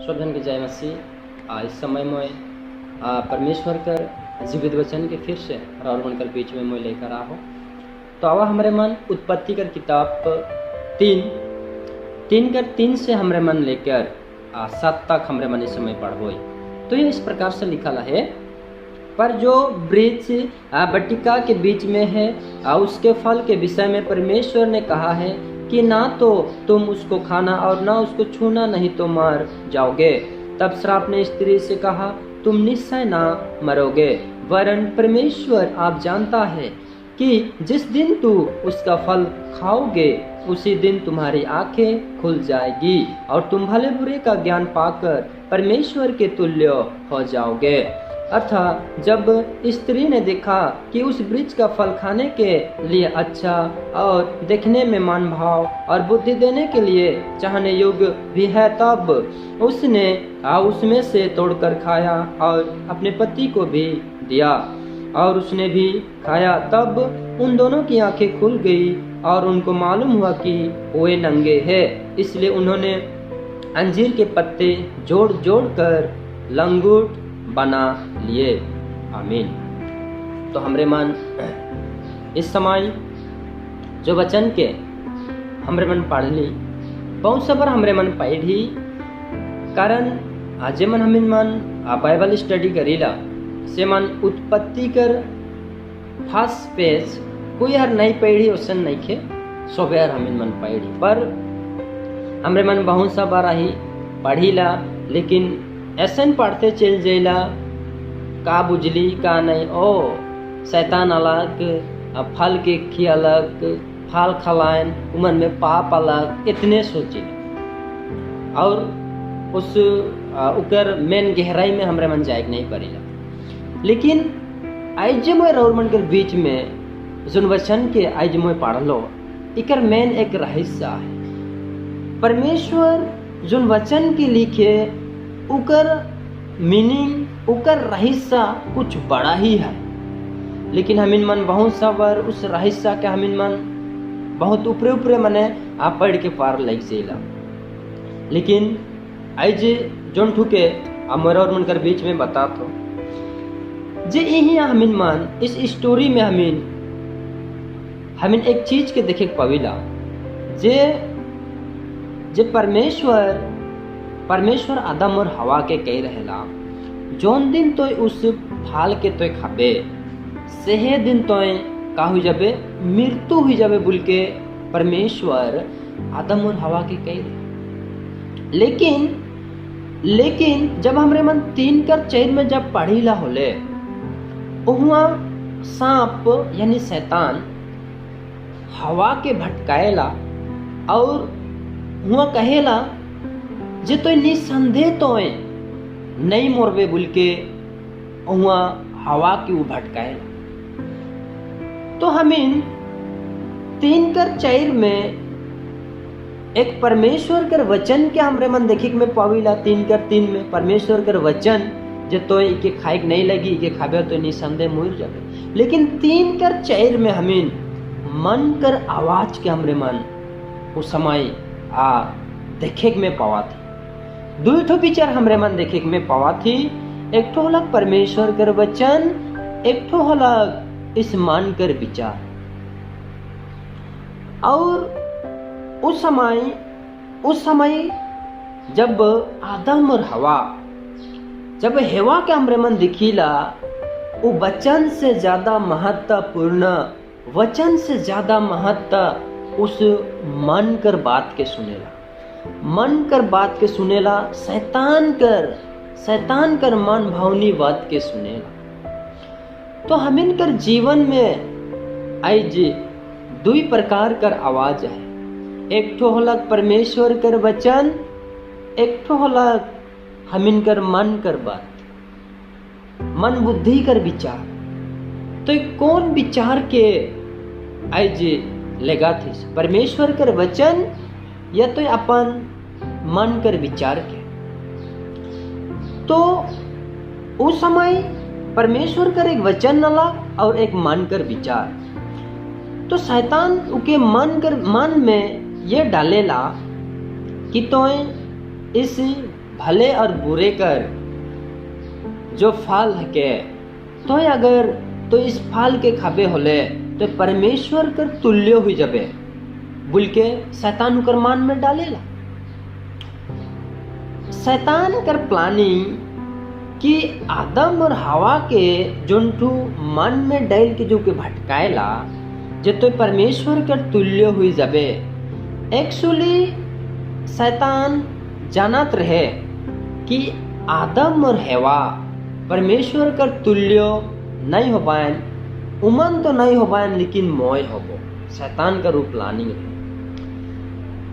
सब जन के जय मसीह। इस समय में परमेश्वर कर जीवित वचन के फिर से और बनकर बीच में मैं लेकर आहो। तो आवा हमारे मन उत्पत्ति कर किताब 3:3 से हमारे मन लेकर 7 तक हमारे मन इस समय पढ़ो। तो ये इस प्रकार से लिखा है, पर जो वृक्ष बटिका के बीच में है उसके फल के विषय में परमेश्वर ने कहा है कि ना तो तुम उसको खाना और ना उसको छूना, नहीं तो मर जाओगे। तब श्राप ने स्त्री से कहा, तुम निश्चय ना मरोगे, वरन परमेश्वर आप जानता है कि जिस दिन तू उसका फल खाओगे उसी दिन तुम्हारी आंखें खुल जाएगी और तुम भले बुरे का ज्ञान पाकर परमेश्वर के तुल्य हो जाओगे। अर्थात जब स्त्री ने देखा कि उस वृक्ष का फल खाने के लिए अच्छा और देखने में मन भाव और बुद्धि देने के लिए चाहने योग्य भी है, तब उसने उसमें से तोड़कर खाया और अपने पति को भी दिया और उसने भी खाया। तब उन दोनों की आंखें खुल गई और उनको मालूम हुआ कि वे नंगे हैं, इसलिए उन्होंने अंजीर के पत्ते जोड़ जोड़ कर लंगूट बना लिए। आमीन। तो हमरे मन इस समय जो वचन के हमरे मन पढ़ ली, बहुत सबर हमरे मन पढ़ी, कारण आज मन हमिन मन बाइबल स्टडी करीला से मन उत्पत्ति कर फर्स्ट पेज कोई हर नहीं पढ़ी ओसन नहीं खे सोबे हर हमिन मन पढ़ी, पर हमरे मन बहुत सा बार आही पढ़ीला, लेकिन ऐसन पढ़ते चल जाइला, का बुझली का नहीं। ओ शैतान अलग, फल के खी अलग, फल खलायन उमन में पाप अलग, इतने सोचे और उस उकर मेन गहराई में हमरे मन जाए नहीं पड़ेला। लेकिन आज जे मोय रौर मन के बीच में जोन वचन के आज मोय पढ़लो, इकर मेन एक रहस्य है। परमेश्वर जोन वचन के लिखे उकर मीनिंग उकर रहस्य कुछ बड़ा ही है, लेकिन हमिन मन बहुत सा बार उस रहस्य के हमिन मन बहुत ऊपरे ऊपरे मने आप पढ़ के पार लग जेला। लेकिन आज जोन ठुके मोर और मन कर बीच में बता तो जे यही हमिन मन इस स्टोरी में हमिन हमिन एक चीज के देखे पविला, जे जे परमेश्वर परमेश्वर आदम और हवा के कह रहेला, जोन दिन तो उस फाल के तो खाबे सेहे दिन तो का हुई जाबे मृत्यु हुई जाबे बोल के परमेश्वर आदम और हवा के कह रहे। लेकिन लेकिन जब हमरे मन 3:4 में जब पढ़ीला होले, उहुआ सांप यानी शैतान हवा के भटकाएला और हुआ कहेला जे तो निसंदेह तो नहीं मोरबे बोल के हुआ हवा की वो भटकाएला। तो हमें 3:4 में एक परमेश्वर कर वचन के हमरे मन देखी में पावीला। 3:3 में परमेश्वर कर वचन जे तो इके खाइक नहीं लगी, इके खाबे तो निसंदेह मुर जाबे। लेकिन 3:4 में हमें मन कर आवाज के हमरे मन उस समय आ देखे में पावा थी। दो ठो विचार हमरे मन देखे में पावा थी, एक ठो होला परमेश्वर कर वचन, एक ठो होला इस मन कर विचार। और उस समय जब आदम और हवा, जब हेवा के हमरे मन दिखीला, वो वचन से ज्यादा महत्वपूर्ण, वचन से ज्यादा महत्व उस मन कर बात के सुनेला, मन कर बात के सुनेला, शैतान कर मन भावनी बात के सुनेला। तो हमिन कर जीवन में आज दुई प्रकार कर आवाज है, एक ठो होला परमेश्वर कर वचन, एक ठो होला हमिन कर मन कर बात, मन बुद्धि कर विचार। तो कौन विचार के आज लेगा थे, परमेश्वर कर वचन या तो अपन मन कर विचार के। तो उस समय परमेश्वर कर एक वचन नला और एक मन कर विचार। तो शैतान उके मन कर मन में ये डालेला कि तो इस भले और बुरे कर जो फल के तो अगर तो इस फल के खाबे होले तो परमेश्वर कर तुल्य हुई जाबे बोल के शैतान कर मान में डालेला। शैतान कर प्लानिंग कि आदम और हवा के जोन ठू मन में डाल के जो के भटकाएला जे तो परमेश्वर कर तुल्य हुई जाबे। एक्चुअली शैतान जानत रहे कि आदम और हवा परमेश्वर कर तुल्य नहीं हो पाएन, उमन तो नहीं हो पाएन लेकिन मोय होबो। शैतान का रूप प्लानिंग रहे।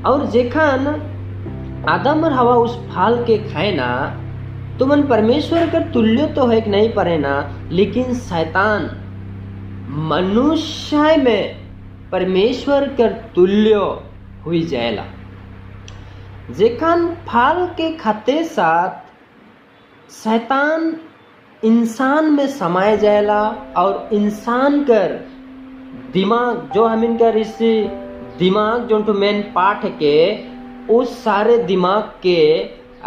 और जेखान आदम और हवा उस फल के खाए ना तो मन परमेश्वर कर तुल्य तो है कि नहीं परे ना, लेकिन शैतान मनुष्य में परमेश्वर कर तुल्य हुई जाएला। जेखान फल के खाते साथ शैतान इंसान में समाये जाएला और इंसान कर दिमाग जो हम इनकर इस दिमाग जो मेन पार्ट के उस सारे दिमाग के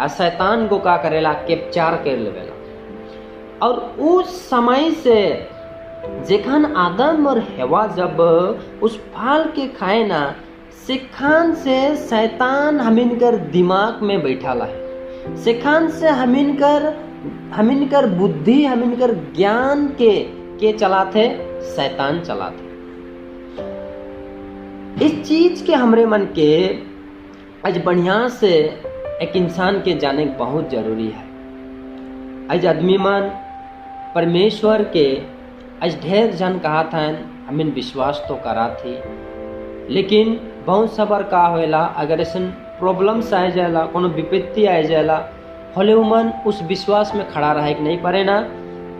शैतान को का करेला कैप्चर कर लेवेला। और उस समय से जेखान आदम और हवा जब उस फल के खाए ना सेखान से शैतान हमिन कर दिमाग में बैठाला है। सेखान से हमिन कर बुद्धि हमिन कर ज्ञान के चलाते शैतान चलाते। इस चीज के हमरे मन के आज बढ़िया से एक इंसान के जाने बहुत जरूरी है। आज आदमी मन परमेश्वर के आज ढेर जन कहा था हमिन विश्वास तो करा थी, लेकिन बहुत सबर का होएला अगर ऐसा प्रॉब्लम्स आ जाएला कोनो विपत्ति आ जाएला होले उमन उस विश्वास में खड़ा रहे के नहीं पड़े ना।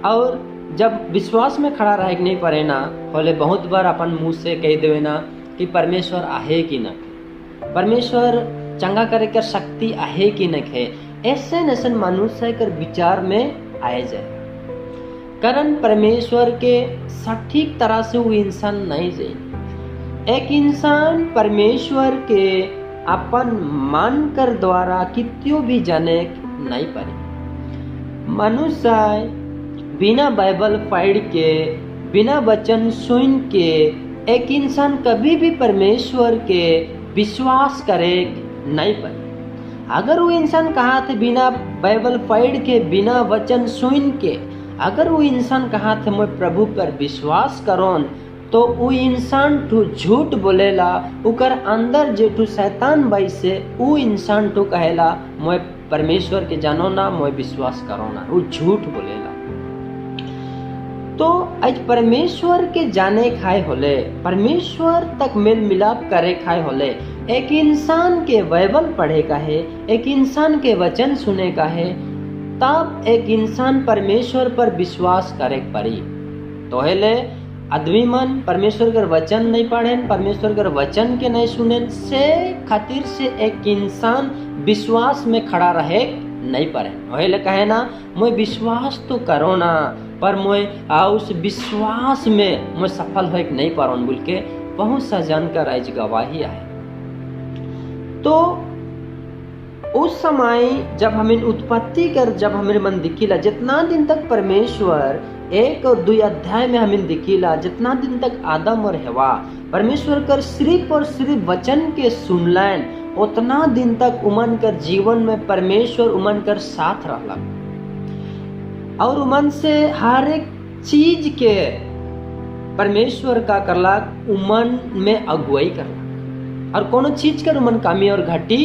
और जब विश्वास में खड़ा रहे के नहीं पड़े ना होले बहुत बार अपन मुँह से कह देवे ना कि परमेश्वर आहे कि न, परमेश्वर चंगा करे कर शक्ति आहे कि न है। ऐसे ऐसे मनुष्य कर विचार में आए जाए कारण परमेश्वर के सटीक तरह से वो इंसान नहीं जाए। एक इंसान परमेश्वर के अपन मन कर द्वारा कित्यो भी जाने नहीं पारे। मनुष्य बिना बाइबल पढ़ के बिना वचन सुन के एक इंसान कभी भी परमेश्वर के विश्वास करे नहीं पारे। अगर वो इंसान कहा थे बिना बाइबल पढ़ के बिना वचन सुन के अगर वो इंसान कहा थे मैं प्रभु पर विश्वास करोन तो वो इंसान ठू झूठ बोलेला, उकर अंदर जेठू शैतान बाई से वो इंसान ठू कहेला मैं परमेश्वर के जानो ना मैं विश्वास करो ना, वो झूठ बोलेला। तो आज परमेश्वर के जाने खाए होले परमेश्वर तक मेल मिलाप करे खाए होले एक इंसान के बाइबल पढ़े का है, एक इंसान के वचन सुने का है, तब एक इंसान परमेश्वर पर विश्वास करे पड़ी। तो हेले आदमी मन परमेश्वर कर वचन नहीं पढ़ेन परमेश्वर कर वचन के नहीं सुनेन से खातिर से एक इंसान विश्वास में खड़ा रहे नहीं पड़े। वही कहे ना मैं विश्वास तो करो ना पर मैं उस विश्वास में मैं सफल हो नहीं पारो बोल के बहुत सा जानकर आज गवाही आए। तो उस समय जब हमें उत्पत्ति कर जब हमें मन दिखीला जितना दिन तक परमेश्वर 1 और 2 अध्याय में हमें दिखीला जितना दिन तक आदम और हवा परमेश्वर कर सिर्फ और सिर्फ वचन के सुनलैन उतना दिन तक उमन कर जीवन में परमेश्वर उमन कर साथ रहला और उमन से हर एक चीज के परमेश्वर का करला उमन में अगुवाई करला और कोनो चीज कर उमन कमी और घाटी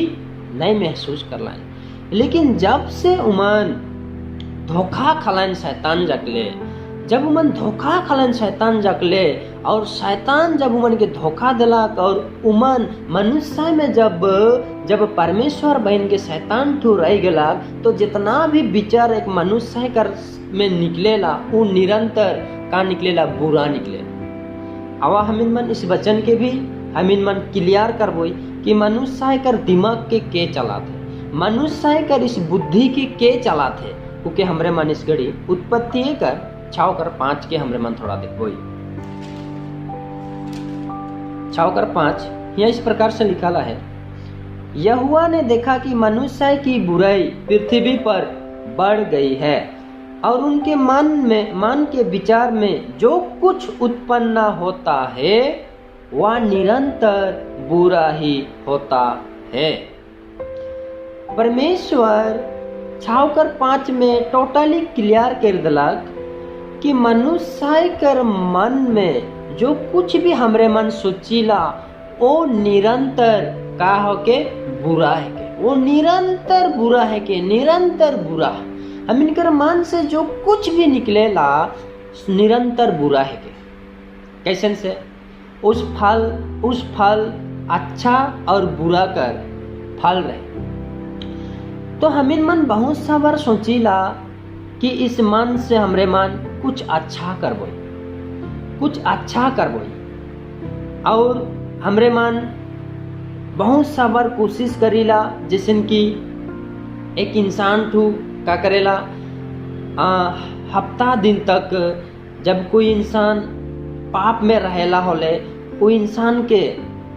नहीं महसूस करलान। लेकिन जब से उमन धोखा खलान शैतान जकले जब उमन धोखा खलान शैतान जकले और शैतान जब उमन के धोखा दिलाक और उमन मनुष्य में जब जब परमेश्वर बहन के शैतान ठू रह गला तो जितना भी विचार एक मनुष्य कर में निकलेला वो निरंतर का निकलेला बुरा निकलेला। आवा हमिन मन इस वचन के भी हमिन मन क्लियर करबोई कि मनुष्य कर दिमाग के चलाते मनुष्य कर इस बुद्धि के चलाते क्योंकि हमरे मन इस घड़ी उत्पत्ति कर 6:5 के हमरे मन थोड़ा देखो 6:5 यह इस प्रकार से लिखा है। यहोवा ने देखा कि मनुष्य की बुराई पृथ्वी पर बढ़ गई है और उनके मन में, मन के विचार में जो कुछ उत्पन्न होता है वह निरंतर बुरा ही होता है। परमेश्वर 6:5 में टोटली क्लियर कर दिलक कि मनुष्य कर मन में जो कुछ भी हमरे मन सोचीला वो निरंतर का हो के बुरा है के, वो निरंतर बुरा है के, निरंतर बुरा। हम इनकर मन से जो कुछ भी निकलेला निरंतर बुरा है के। कैसे से उस फल अच्छा और बुरा कर फल रहे। तो हमिन मन बहुत सा बार सोचीला कि इस मन से हमरे मन कुछ अच्छा करबो, कुछ अच्छा करबो, और हमरे मन बहुत सा बार कोशिश करीला। जैसे कि एक इंसान ठू का करेला हफ्ता दिन तक जब कोई इंसान पाप में रहेला होले वो इंसान के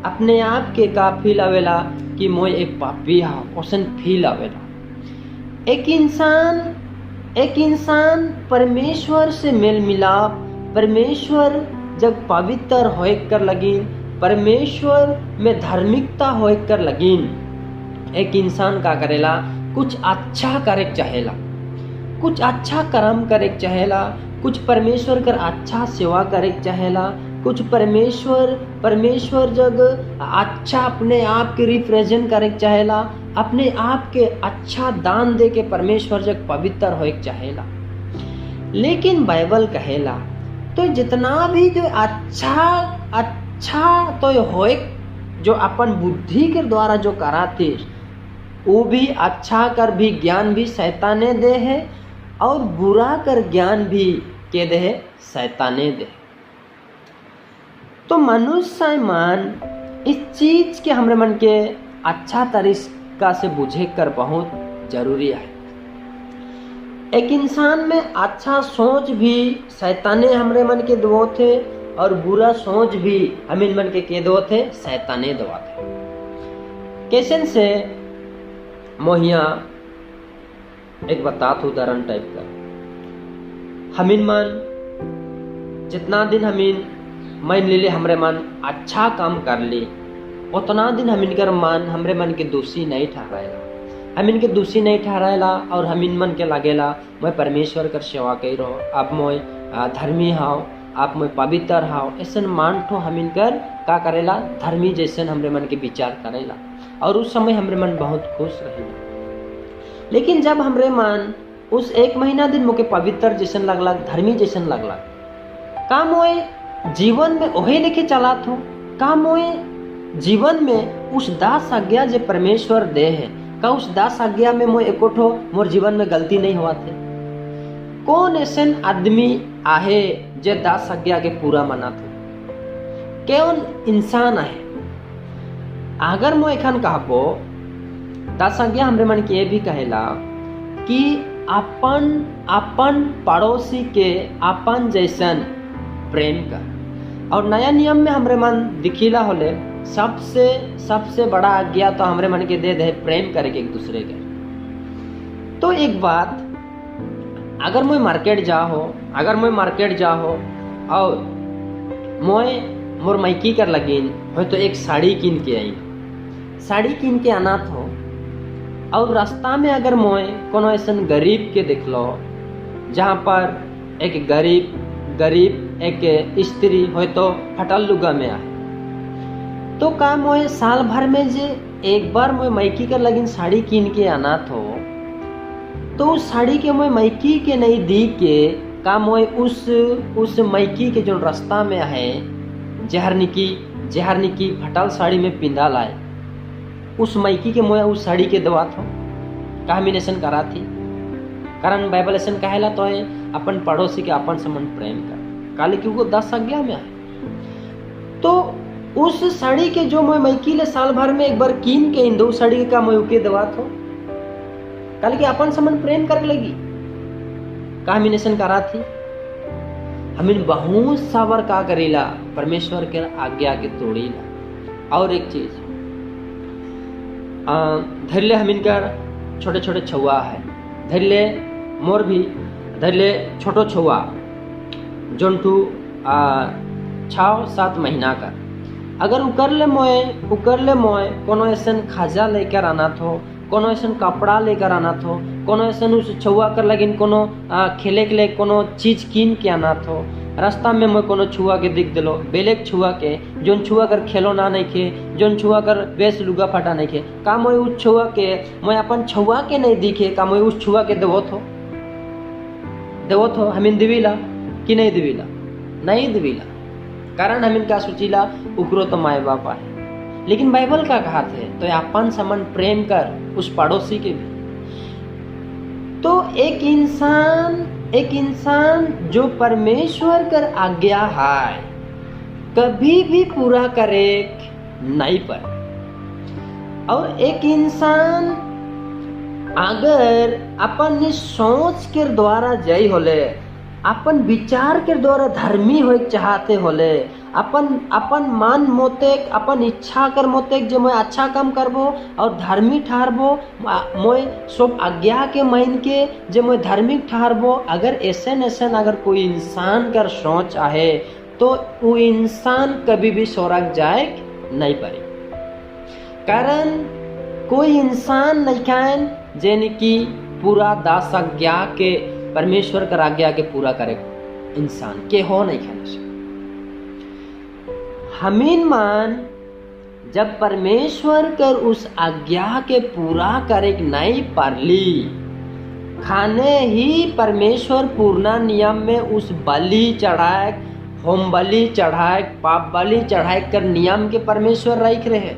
अपने आप के का फील आवेला कि मोय एक पापी हा, ओसन फील आवेला। एक इंसान परमेश्वर से मेल मिलाप, परमेश्वर जब पवित्र होए कर लगिन, परमेश्वर में धार्मिकता होए कर लगिन, एक इंसान का करेला कुछ अच्छा करे चाहेला, कुछ अच्छा कर्म करे चाहेला, कुछ परमेश्वर कर अच्छा सेवा करे चाहेला, कुछ परमेश्वर जग अच्छा अपने आप के रिप्रेजेंट करे चाहेला, अपने आप के अच्छा दान दे के परमेश्वर जग पवित्र होए चाहेला। लेकिन बाइबल कहेला तो जितना भी जो अच्छा अच्छा तो होए जो अपन बुद्धि के द्वारा जो कराते वो भी अच्छा कर भी ज्ञान भी शैताने दे है और बुरा कर ज्ञान भी के दे है शैताने दे। तो मनुष्य मन इस चीज के हमरे मन के अच्छा तरीका से बुझे कर बहुत जरूरी है। एक इंसान में अच्छा सोच भी शैताने हमरे मन के दो थे और बुरा सोच भी हमिन मन के दो थे शैताने दवा थे। कैसे से मोहिया एक बतात उदाहरण टाइप का, हमिन मन जितना दिन हमिन मान ले हमरे मन अच्छा काम कर ली उतना दिन हमिन कर मन हमरे मन के दोषी नहीं ठहराएला, हमिन के दोषी नहीं ठहराएला और हमिन मन के लागेला मैं परमेश्वर कर सेवा कर रहो, अब मोय धर्मी हाव, आप मोय पवित्र हाव, ऐसा मान ठो हमिन कर का करेला धर्मी जैसन हमरे मन के विचार करेला और उस समय हमरे मन बहुत खुश रहेला। लेकिन जब हमरे मन उस एक महीना दिन मोके पवित्र जैसन लगला, धर्मी जैसन लगला, का मोय जीवन में ओहे लेके चलात हो, का मोय जीवन में उस दास आज्ञा जे परमेश्वर दे है का उस दास आज्ञा में मोय एकोठो मोर जीवन में गलती नहीं हुआ थे। कौन ऐसन आदमी आहे जे दास आज्ञा के पूरा मना थे, कौन इंसान आहे? अगर मोय एखन कहबो दास आज्ञा हमरे मन के ये भी कहेला कि अपन अपन पड़ोसी के अपन जैसन प्रेम कर। और नया नियम में हमरे मन दिखीला होले सबसे सबसे बड़ा आज्ञा तो हमरे मन के दे दे प्रेम करे के एक दूसरे के। तो एक बात, अगर मोय मार्केट जाहो, अगर मोय मार्केट जाहो और मोय मोर माइकी कर लगिन हो तो एक साड़ी किन के आई, साड़ी किन के आना थो और रास्ता में अगर मोय कोनो ऐसा गरीब के देख लो जहाँ पर एक गरीब गरीब एक स्त्री हो तो फटल लुगा में आए, तो का मोय साल भर में जे एक बार मोय माइकी कर लगिन साड़ी किन के आना थो तो उस साड़ी के मोय माइकी के नहीं दी के का मोय उस माइकी के जो रास्ता में है जहर निकी फटल साड़ी में पिंधा लाए उस माइकी के मोय उस साड़ी के दवा थो का हमिनेशन करा थी? कारण बाइबल ऐसा कहेला तो है अपन पड़ोसी के अपन समन प्रेम कर, काले क्यों 10 आज्ञा में आए। तो उस साड़ी के जो मोय माइकी ले साल भर में एक बार कीन के इंदो साड़ी का मोय उके दवा थो काले कि अपन समन प्रेम करे लगी का हमिनेशन करा थी? हमिन बहुत सावर का करेला परमेश्वर के आज्ञा के तोड़ीला। और एक चीज, धरले हमिन कर छोटे छोटे छुआ है, धरले मोर भी धरले छोटो छुआ जोन ठू 6-7 महीना का, अगर उकर ले मोय कोनो ऐसन खाजा लेकर आना थो, कोनो ऐसन कपड़ा लेकर आना थो, कोनो ऐसन उस छुआ कर लगिन कोनो खेले के लिए कोनो चीज कीन के आना थो, रास्ता में मैं कोनो छुआ के दिख दिलो, बेलेक छुआ के, जोन छुआ कर खेलौना नहीं खे, जोन छुआ कर बेस लुगा फटा नहीं खे, का मैं उस छुआ के, मैं अपन छुआ के नहीं दिखे, का मैं उस छुआ के देवो थो? देवो थो? हमिन दिवीला कि नहीं दिवीला? नहीं दिवीला। कारण हमिन का सोचिला, उकरो तो माए बाप है। लेकिन बाइबल का कहा थे तो अपन समन प्रेम कर उस पड़ोसी के भी। तो एक इंसान जो परमेश्वर कर आज्ञा है कभी भी पूरा करे नहीं पर, और एक इंसान अगर अपन सोच के द्वारा जय होले, अपन विचार के द्वारा धर्मी होए चाहते होले, अपन अपन मान मोतेक, अपन इच्छा कर मोतेक जे मैं अच्छा काम करबो और धार्मिक ठहरबो, मोय सब आज्ञा के मान के जे मैं धार्मिक ठहरबो, अगर ऐसे ऐसे अगर कोई इंसान कर सोच आहे तो वो इंसान कभी भी स्वर्ग जाए नहीं पारे। कारण कोई इंसान नहीं खान जेन की पूरा 10 आज्ञा के, परमेश्वर कर आज्ञा के पूरा करे इंसान के हो नहीं खाने से। हमीन मान जब परमेश्वर कर उस आज्ञा के पूरा करे नहीं पारली, खाने ही परमेश्वर पूर्णा नियम में उस बलि चढ़ाए, होम बलि चढ़ाए, पाप बलि चढ़ाए कर नियम के परमेश्वर रख रहे।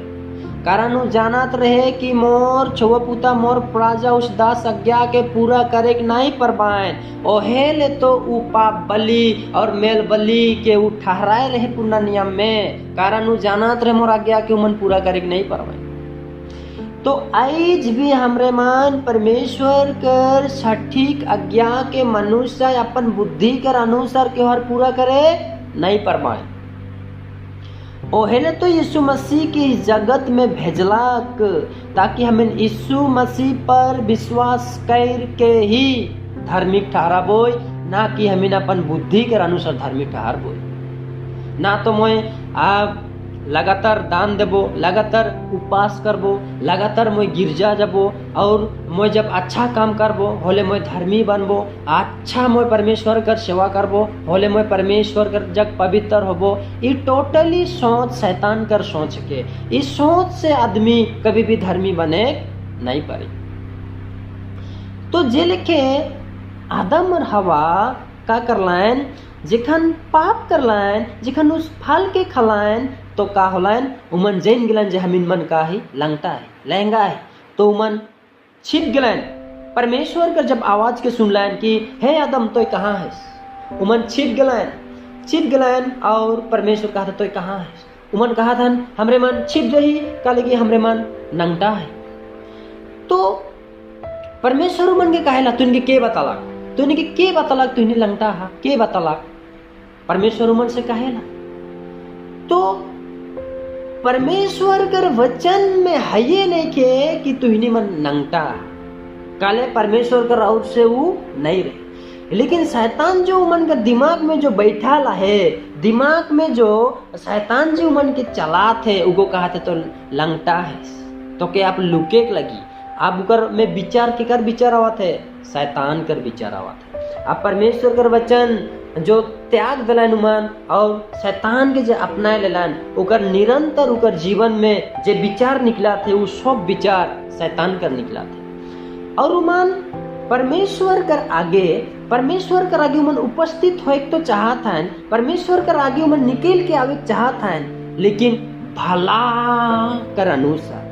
कारण वो जानत रहे कि मोर छुआ पुता, मोर प्रजा उस 10 आज्ञा के पूरा करे के नहीं परबाएन, ओहे ले तो उ पाप बलि और मेल बलि के उ ठहराए रहे पूर्ण नियम में। कारण उ जानत रहे मोर आज्ञा के मन पूरा करे के नहीं परबाएन। तो आज भी हमरे मान परमेश्वर कर सटीक आज्ञा के मनुष्य अपन बुद्धि कर अनुसार के हर पूरा करे नहीं परबाएन। ओहेले तो यीशु मसीह के इस जगत में भेजलाक ताकि हमें यीशु मसीह पर विश्वास कर के ही धार्मिक ठहराबोय, ना कि हमें अपन बुद्धि के अनुसार धार्मिक ठहरबोय। ना तो मोय आप लगातार दान देबो, लगातार उपवास करबो, लगातार मोय गिरजा जबो और मोय जब अच्छा काम करबो होले मोय धर्मी बनबो, अच्छा मोय परमेश्वर कर सेवा करबो होले मोय परमेश्वर कर जग पवित्र होबो। ये टोटली सोच शैतान कर सोच के, इस सोच से आदमी कभी भी धर्मी बने नहीं पारे। तो जे लिखे आदम और हवा का करलाइन, जखन पाप करलाइन, जखन उस फल के खलाइन तो का होलाइन, उमन जैन गिलन जे हमिन मन का ही लंगटा है, लहंगा है, तो उमन छिप गिलन। परमेश्वर कर जब आवाज के सुनलाइन कि हे आदम तो कहाँ है, उमन छिप गिलन, छिप गिलन। और परमेश्वर कहा था तो कहाँ है, उमन कहा था हमरे मन छिप जही काले कि हमरे मन नंगटा है। तो परमेश्वर उमन के कहेला तू इनके के बताला, तू इनके के बताला तू इन्हें लंगटा हा, के बताला परमेश्वर उमन से कहेला। तो परमेश्वर कर वचन में है नहीं के कि तू इन्हें मन नंगटा, काले परमेश्वर कर और से वो नहीं रहे। लेकिन शैतान जो उमन का दिमाग में जो बैठा ला है, दिमाग में जो शैतान जो उमन के चला थे, उगो कहा थे तो लंगटा है, तो के आप लुके लगी, आप उकर में विचार के कर विचार आवा थे, शैतान कर विचार आवा थे। आप परमेश्वर कर वचन जो त्याग दिलन उमन और शैतान के जो अपनाए लेलन, उकर निरंतर उकर जीवन में जो विचार निकला थे वो सब विचार शैतान कर निकला थे। और उमन परमेश्वर कर आगे, परमेश्वर कर आगे उमन उपस्थित होए तो चाहत हैं, परमेश्वर कर आगे उमन निकल के आवे चाहत हैं, लेकिन भला कर अनुसार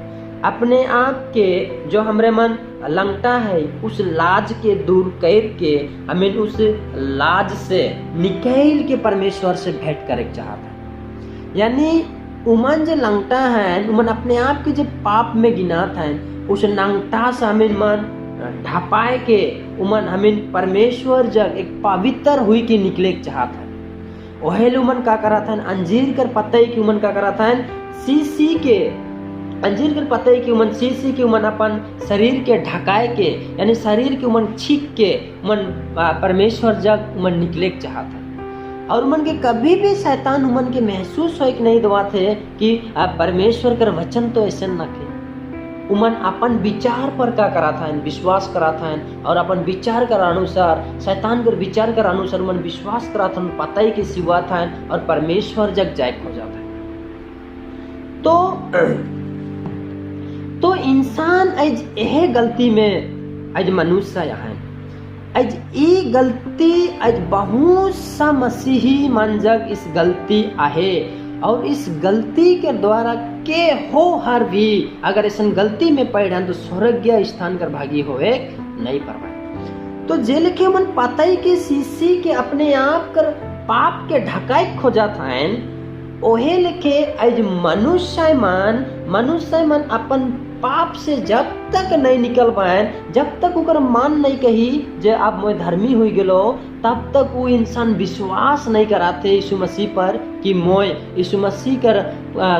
अपने आप के जो हमरे मन लंगटा है उस लाज के दूर कर के हमें उस लाज से निकल के परमेश्वर से भेंट करे चाहता है। यानी उमन जो लंगटा है, उमन अपने आप के जो पाप में गिनात है, उस लंगटा से हमें मन ढापाए के उमन हमें परमेश्वर जग एक पवित्र हुई के निकले चाहत है। ओहेल उमन का करा था, अंजीर कर पतई की उमन का करा था, सी सी के अंजीर के पतई के उमन सी के उमन अपन शरीर के ढकाए के, यानी शरीर के उमन छीक के उमन परमेश्वर जग उमन निकले के चाहत है। और उमन के कभी भी शैतान उमन के महसूस होए के नहीं दवाथे कि परमेश्वर कर वचन तो ऐसे न खे। उमन अपन विचार पर का करा था, विश्वास करा था, और अपन विचार कर अनुसार, शैतान कर विचार कर अनुसार उमन विश्वास करा था, पता के सिवा था और परमेश्वर जग जाए हो जाता है। तो इंसान आज यह गलती में आज मनुष्य है, आज ई गलती आज बहुत सा मसीही मन जग इस गलती आहे, और इस गलती के द्वारा के हो हर भी अगर ऐसा गलती में पड़ तो स्वर्गीय स्थान कर भागी होए नहीं परवाए। तो जे लिखे मन पता ही के सीसी के अपने आप कर पाप के ढकाई खोजा था, ओहे लिखे आज मनुष्य मन अपन पाप से जब तक नहीं निकल पाए, जब तक ओकर मान नहीं कही जे आप मोय धर्मी हो गेलो, तब तक वो इंसान विश्वास नहीं कराते यीशु मसीह पर कि मोय यीशु मसीह कर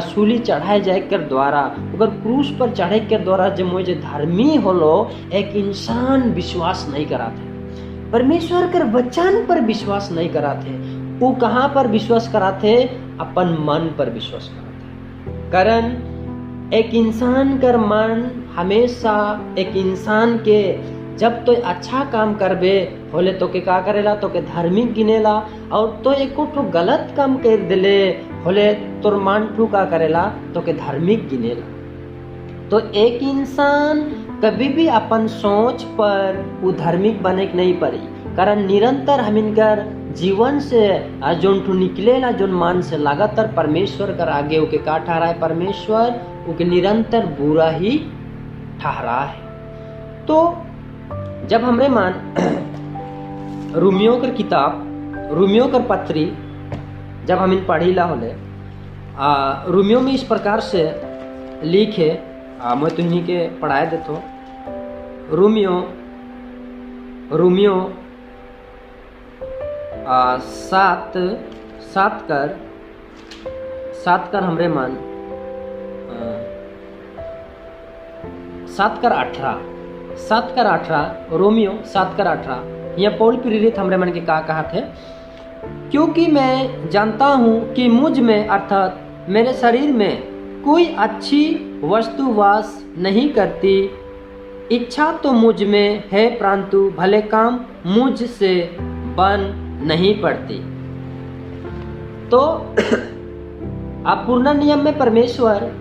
सूली चढ़ाए जाए कर द्वारा, ओकर क्रूस पर चढ़े के द्वारा जे मोय जे धर्मी होलो, एक इंसान विश्वास नहीं कराते, परमेश्वर कर वचन पर विश्वास नहीं कराते। वो कहाँ पर विश्वास कराते? अपन मन पर विश्वास कराते। कारण एक इंसान कर मन हमेशा एक इंसान के जब तो अच्छा काम करबे होले तो के का करेला, तो के धार्मिक गिनेला, और तो एको ठो गलत काम कर दिले होले तोर मान ठू का करेला, तो के धार्मिक गिनेला। तो एक इंसान कभी भी अपन सोच पर वो धार्मिक बने के नहीं पड़ी, कारण निरंतर हम इनकर जीवन से जोन ठू निकलेला, जोन मान से लगातार परमेश्वर कर आगे ओके का ठहरा है, परमेश्वर ओके निरंतर बुरा ही ठहरा है। तो जब हमरे मान रोमियो कर किताब, रोमियो कर पत्री जब हम इन पढ़ीला होले, रोमियो में इस प्रकार से लिखे, मैं तो इन्हीं के पढ़ाए देतो। रोमियो 7 कर हमरे मान 7 कर 18, 7 कर 18, रोमियो 7 कर 18, यह पौल प्रेरित हमरे मन के का कहा थे, क्योंकि मैं जानता हूँ कि मुझ में अर्थात मेरे शरीर में कोई अच्छी वस्तु वास नहीं करती। इच्छा तो मुझ में है परंतु भले काम मुझ से बन नहीं पड़ती। तो आप पूर्ण नियम में परमेश्वर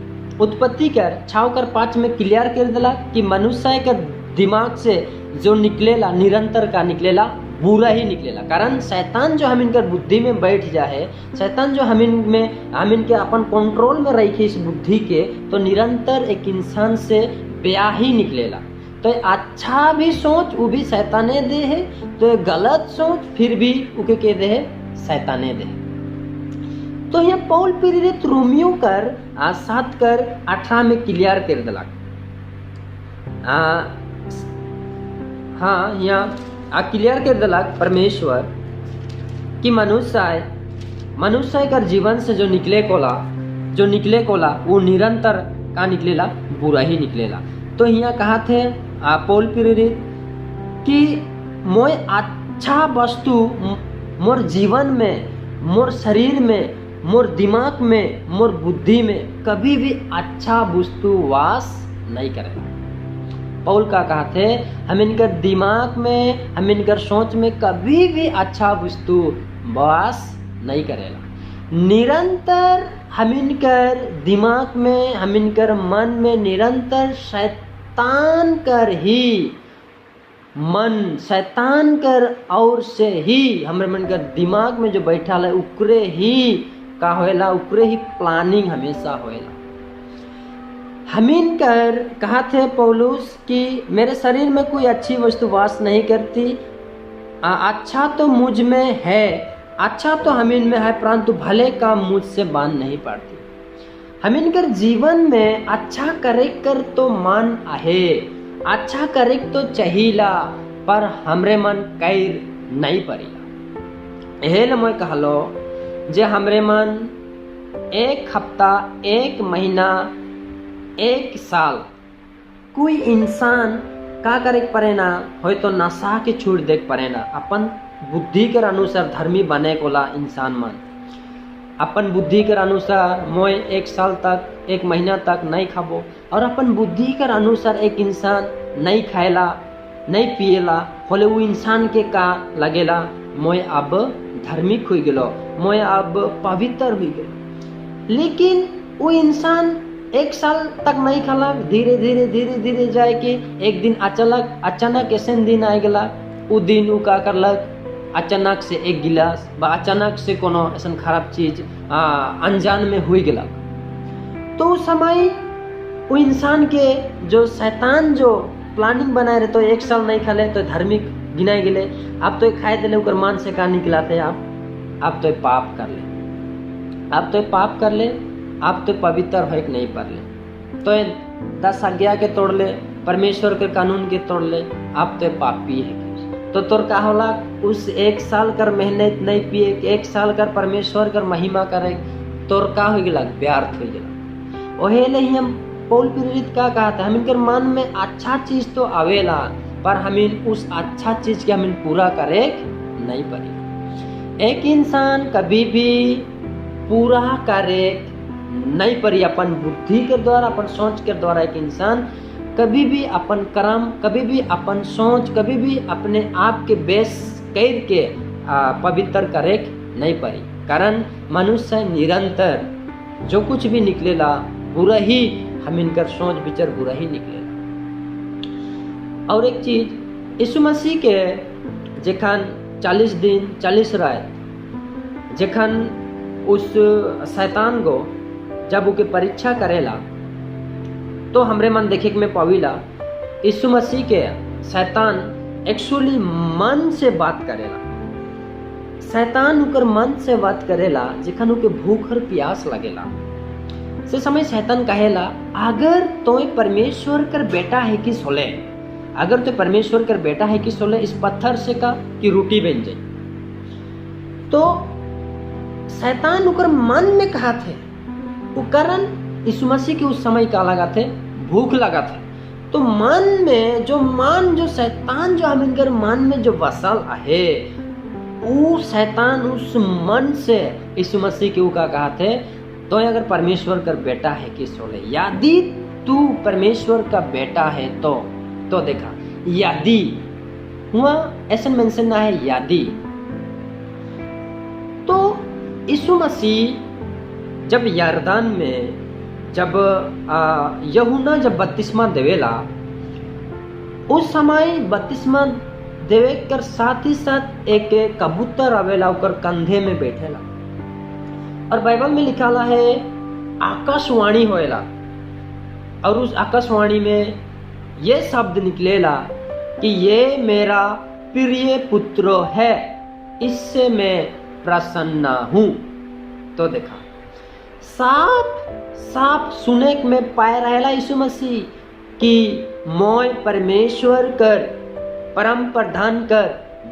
उत्पत्ति कर 6 कर 5 में क्लियर कर दिला कि मनुष्य के दिमाग से जो निकलेला निरंतर का निकलेला बुरा ही निकलेला। कारण शैतान जो हम इनकर बुद्धि में बैठ जाए, शैतान जो हम इनमें हम इनके अपन कंट्रोल में रखे इस बुद्धि के, तो निरंतर एक इंसान से ब्याह ही निकलेला। तो अच्छा भी सोच वो भी शैताने दे है, तो गलत सोच फिर भी उके के दे है, शैताने दे है। तो यह पौल प्रेरित रोमियो कर 7 कर 18 में क्लियर कर दिला। हाँ, यहाँ क्लियर कर दिलक परमेश्वर कि मनुष्य मनुष्य कर जीवन से जो निकले कोला वो निरंतर का निकलेला, बुरा ही निकलेला। तो यहाँ कहा थे पौल प्रेरित कि मोय अच्छा वस्तु मोर जीवन में, मोर शरीर में, मोर दिमाग में, मोर बुद्धि में कभी भी अच्छा वस्तु वास नहीं करेगा। पौल का कहा थे हम इनकर दिमाग में, हम इनकर सोच में कभी भी अच्छा वस्तु वास नहीं करेगा। निरंतर हम इनकर दिमाग में, हम इनकर मन में निरंतर शैतान कर ही मन, शैतान कर और से ही हमरे मन कर दिमाग में जो बैठा है उकरे ही का होएला, उकरे ही प्लानिंग हमेशा होएला। हमीन कर कहा थे पौलुस कि मेरे शरीर में कोई अच्छी वस्तु वास नहीं करती, अच्छा तो मुझ में है, अच्छा तो हमीन में है, परंतु भले काम मुझसे बांध नहीं पाती। हमीन कर जीवन में अच्छा करे कर तो मन आहे, अच्छा करे तो चहीला, पर हमरे मन कैर नहीं पड़ीला। एहे मैं कहलो जे हमरे मन एक हफ्ता, एक महीना एक साल कोई इंसान का करे परे ना हो तो नशा के छूट देख परे ना, अपन बुद्धि के अनुसार धर्मी बने कोला इंसान मन अपन बुद्धि के अनुसार मोय 1 साल तक 1 महीना तक नहीं खाबो, और अपन बुद्धि के अनुसार एक इंसान नहीं खाएला नहीं पिएला होले वो इंसान के का लगेला मोय अब धार्मिक हो गेलो, मोय अब पवित्र हो गेलो। लेकिन वो इंसान 1 साल तक नहीं खाला, धीरे धीरे धीरे धीरे जाए के एक दिन अचानक अचानक ऐसे दिन आ गया, वो दिन वो का करलक अचानक से एक गिलास बा अचानक से कोनो ऐसा खराब चीज अनजान में हुई गया। तो उस समय वो इंसान के जो शैतान जो प्लानिंग बनाए रहे तो 1 साल नहीं खाले तो धार्मिक गिनाए गेले, अब तो खाए दिले उकर मन से का निकलाते आप तो पाप कर ले, आप तो पाप कर ले, आप तो पवित्र हो नहीं पर ले, तो 10 आज्ञा के तोड़ ले, परमेश्वर के कानून के तोड़ ले, आप तो पापी है। तो तोर का होला उस 1 साल कर मेहनत नहीं पिए, 1 साल कर परमेश्वर कर महिमा करे, तोर का हो गया व्यर्थ हो गया। ओहे ले ही हम पौल प्रेरित का कहा था, हम इनकर मन में अच्छा चीज तो आवेला पर हम उस अच्छा चीज के हम पूरा करे नहीं परी। एक इंसान कभी भी पूरा करे नहीं परी अपन बुद्धि के द्वारा, अपन सोच के द्वारा। एक इंसान कभी भी अपन कर्म, कभी भी अपन सोच, कभी भी अपने आप के बेस कर के पवित्र करे नहीं परी। कारण मनुष्य निरंतर जो कुछ भी निकलेला बुरा ही, हम इनकर सोच विचार बुरा ही निकलेला। और एक चीज, यीशु मसीह के जखन 40 दिन 40 रात जखन उस शैतान को जब उके परीक्षा करेला तो हमरे मन देखे में पावीला यीशु मसीह के शैतान एक्चुअली मन से बात करेला। शैतान उकर मन से बात करेला जखन उके भूख और प्यास लगेला। से समय शैतान कहेला अगर तोय परमेश्वर कर बेटा है कि सोले, अगर तो परमेश्वर कर बेटा है कि सोले, इस पत्थर से का कि रोटी बन जाए। तो शैतान उकर मन में कहा थे, कारण यीशु मसीह के उस समय का लगा थे, भूख लगा थे। तो मन में जो मन जो शैतान जो हम इनकर मन में जो बसल आहे वो शैतान उस मन से यीशु मसीह के का कहा थे तो अगर परमेश्वर का बेटा है कि सोले, यदि तू परमेश्वर का बेटा है तो देखा यदि हुआ ऐसा मेंशन ना है यदि। तो यीशु मसीह जब यर्दन में जब यूहन्ना जब बपतिस्मा देवेला उस समय बपतिस्मा देवे कर साथ ही साथ एक कबूतर आवेला ओकर कंधे में बैठेला और बाइबल में लिखाला है आकाशवाणी होएला और उस आकाशवाणी में ये शब्द निकलेला कि ये मेरा प्रिय पुत्र है, इससे मैं प्रसन्न हूं। तो देखा साफ साफ सुने में पाए रहेला यीशु मसीह कि मोय परमेश्वर कर परम प्रधान कर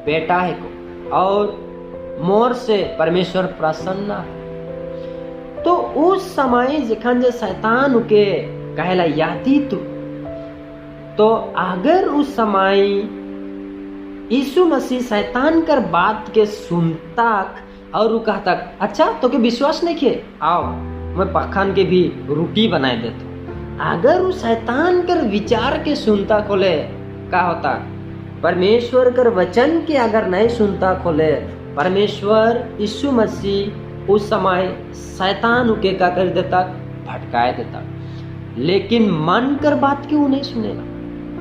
बेटा है को और मोर से परमेश्वर प्रसन्न है। तो उस समय जखन जे शैतान के कहेला यदि तू, तो अगर उस समय यीशु मसीह शैतान कर बात के सुनता और वो कहता अच्छा तो के विश्वास नहीं किए, आओ मैं पखान के भी रोटी बनाए देता। अगर वो शैतान कर विचार के सुनता खोले का होता, परमेश्वर कर वचन के अगर नहीं सुनता खोले, परमेश्वर यीशु मसीह उस समय शैतान उके का कर देता, भटकाए देता। लेकिन मन कर बात क्यों नहीं सुनेला,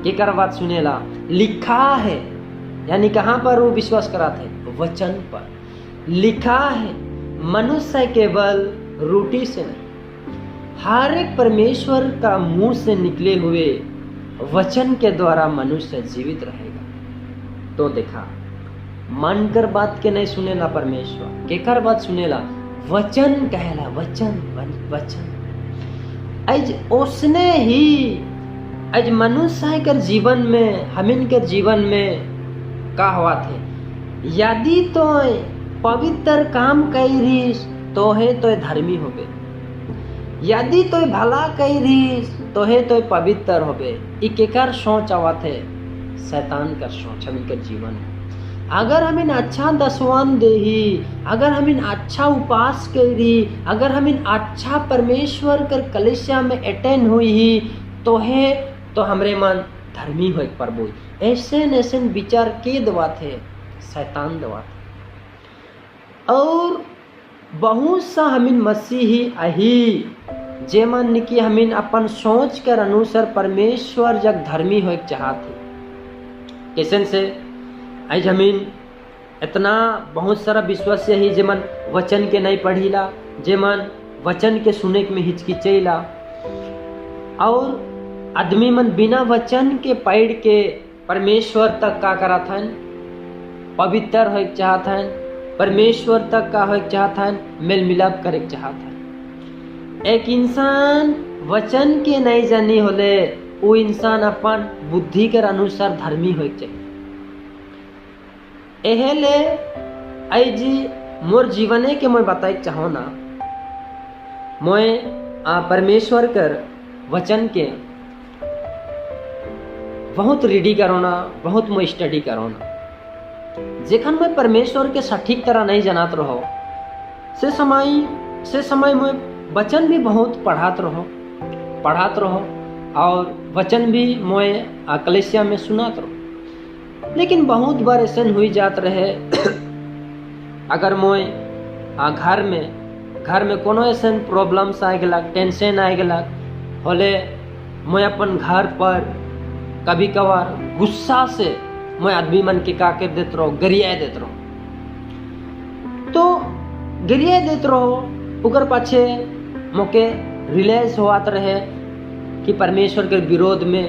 के कर बात सुनेला, लिखा है, यानी कहाँ पर वो विश्वास कराते, वचन पर लिखा है। मनुष्य केवल रोटी से नहीं, हर एक परमेश्वर का मुंह से निकले हुए वचन के द्वारा मनुष्य जीवित रहेगा। तो देखा मन कर बात के नहीं सुनेला परमेश्वर, के कर बात सुनेला, वचन कहला, वचन वचन। आज उसने ही आज मनुष्य कर जीवन में, हमिन के जीवन में का हुआ थे, यदि तो पवित्र काम कईरीस तो है तो धर्मी होबे, यदि तो भला कईरीस तोहे तो पवित्र होबे। ई केकर सोच आवत है? शैतान कर सोच हमिन के जीवन में। अगर हमिन अच्छा दसवान देही, अगर हमिन अच्छा उपास करी, अगर हमिन अच्छा परमेश्वर कर कलीसिया में अटेंड हुई तो है तो हमरे मन धर्मी होए प्रभु। ऐसे ऐसे विचार के दवात है? शैतान दवात है। और बहुत सा हमिन मसीही अही जेमन निकी हमिन अपन सोच कर अनुसार परमेश्वर जग धर्मी होए चाहत है। कैसन से आज हमिन इतना बहुत सारा विश्वास ही जेमन वचन के नहीं पढ़ीला, जेमन वचन के सुने में हिचकिचैला, और आदमी मन बिना वचन के पढ़ के परमेश्वर तक का करत हन? पवित्र होए चाहत हन। परमेश्वर तक का होए चाहत हन? मेल मिलाप करे चाहत हन। एक इंसान वचन के नहीं जानी होले वो इंसान अपन बुद्धि के अनुसार धर्मी होए चाहिए। एहेले आई मोर जीवने के मैं बताए चाहो ना, मैं परमेश्वर कर वचन के बहुत रीडी करो ना, बहुत मैं स्टडी करो ना। जेखन मैं परमेश्वर के सटीक तरह नहीं जनात रहो से समय मैं वचन भी बहुत पढ़ात रहो और वचन भी मैं कलेसिया में सुनात रहो। लेकिन बहुत बार ऐसा हुई जात रहे अगर मोय घर में कोनो ऐसा प्रॉब्लम्स आ गलक, टेंशन आ गलक होले मैं अपन घर पर कभी कभार गुस्सा से मैं आदमी मन के का कर देत रहो, गरिया देत रहो। तो गरिया देत रहो उकर पाछे मोके रिलैक्स होआत रहे कि परमेश्वर के विरोध में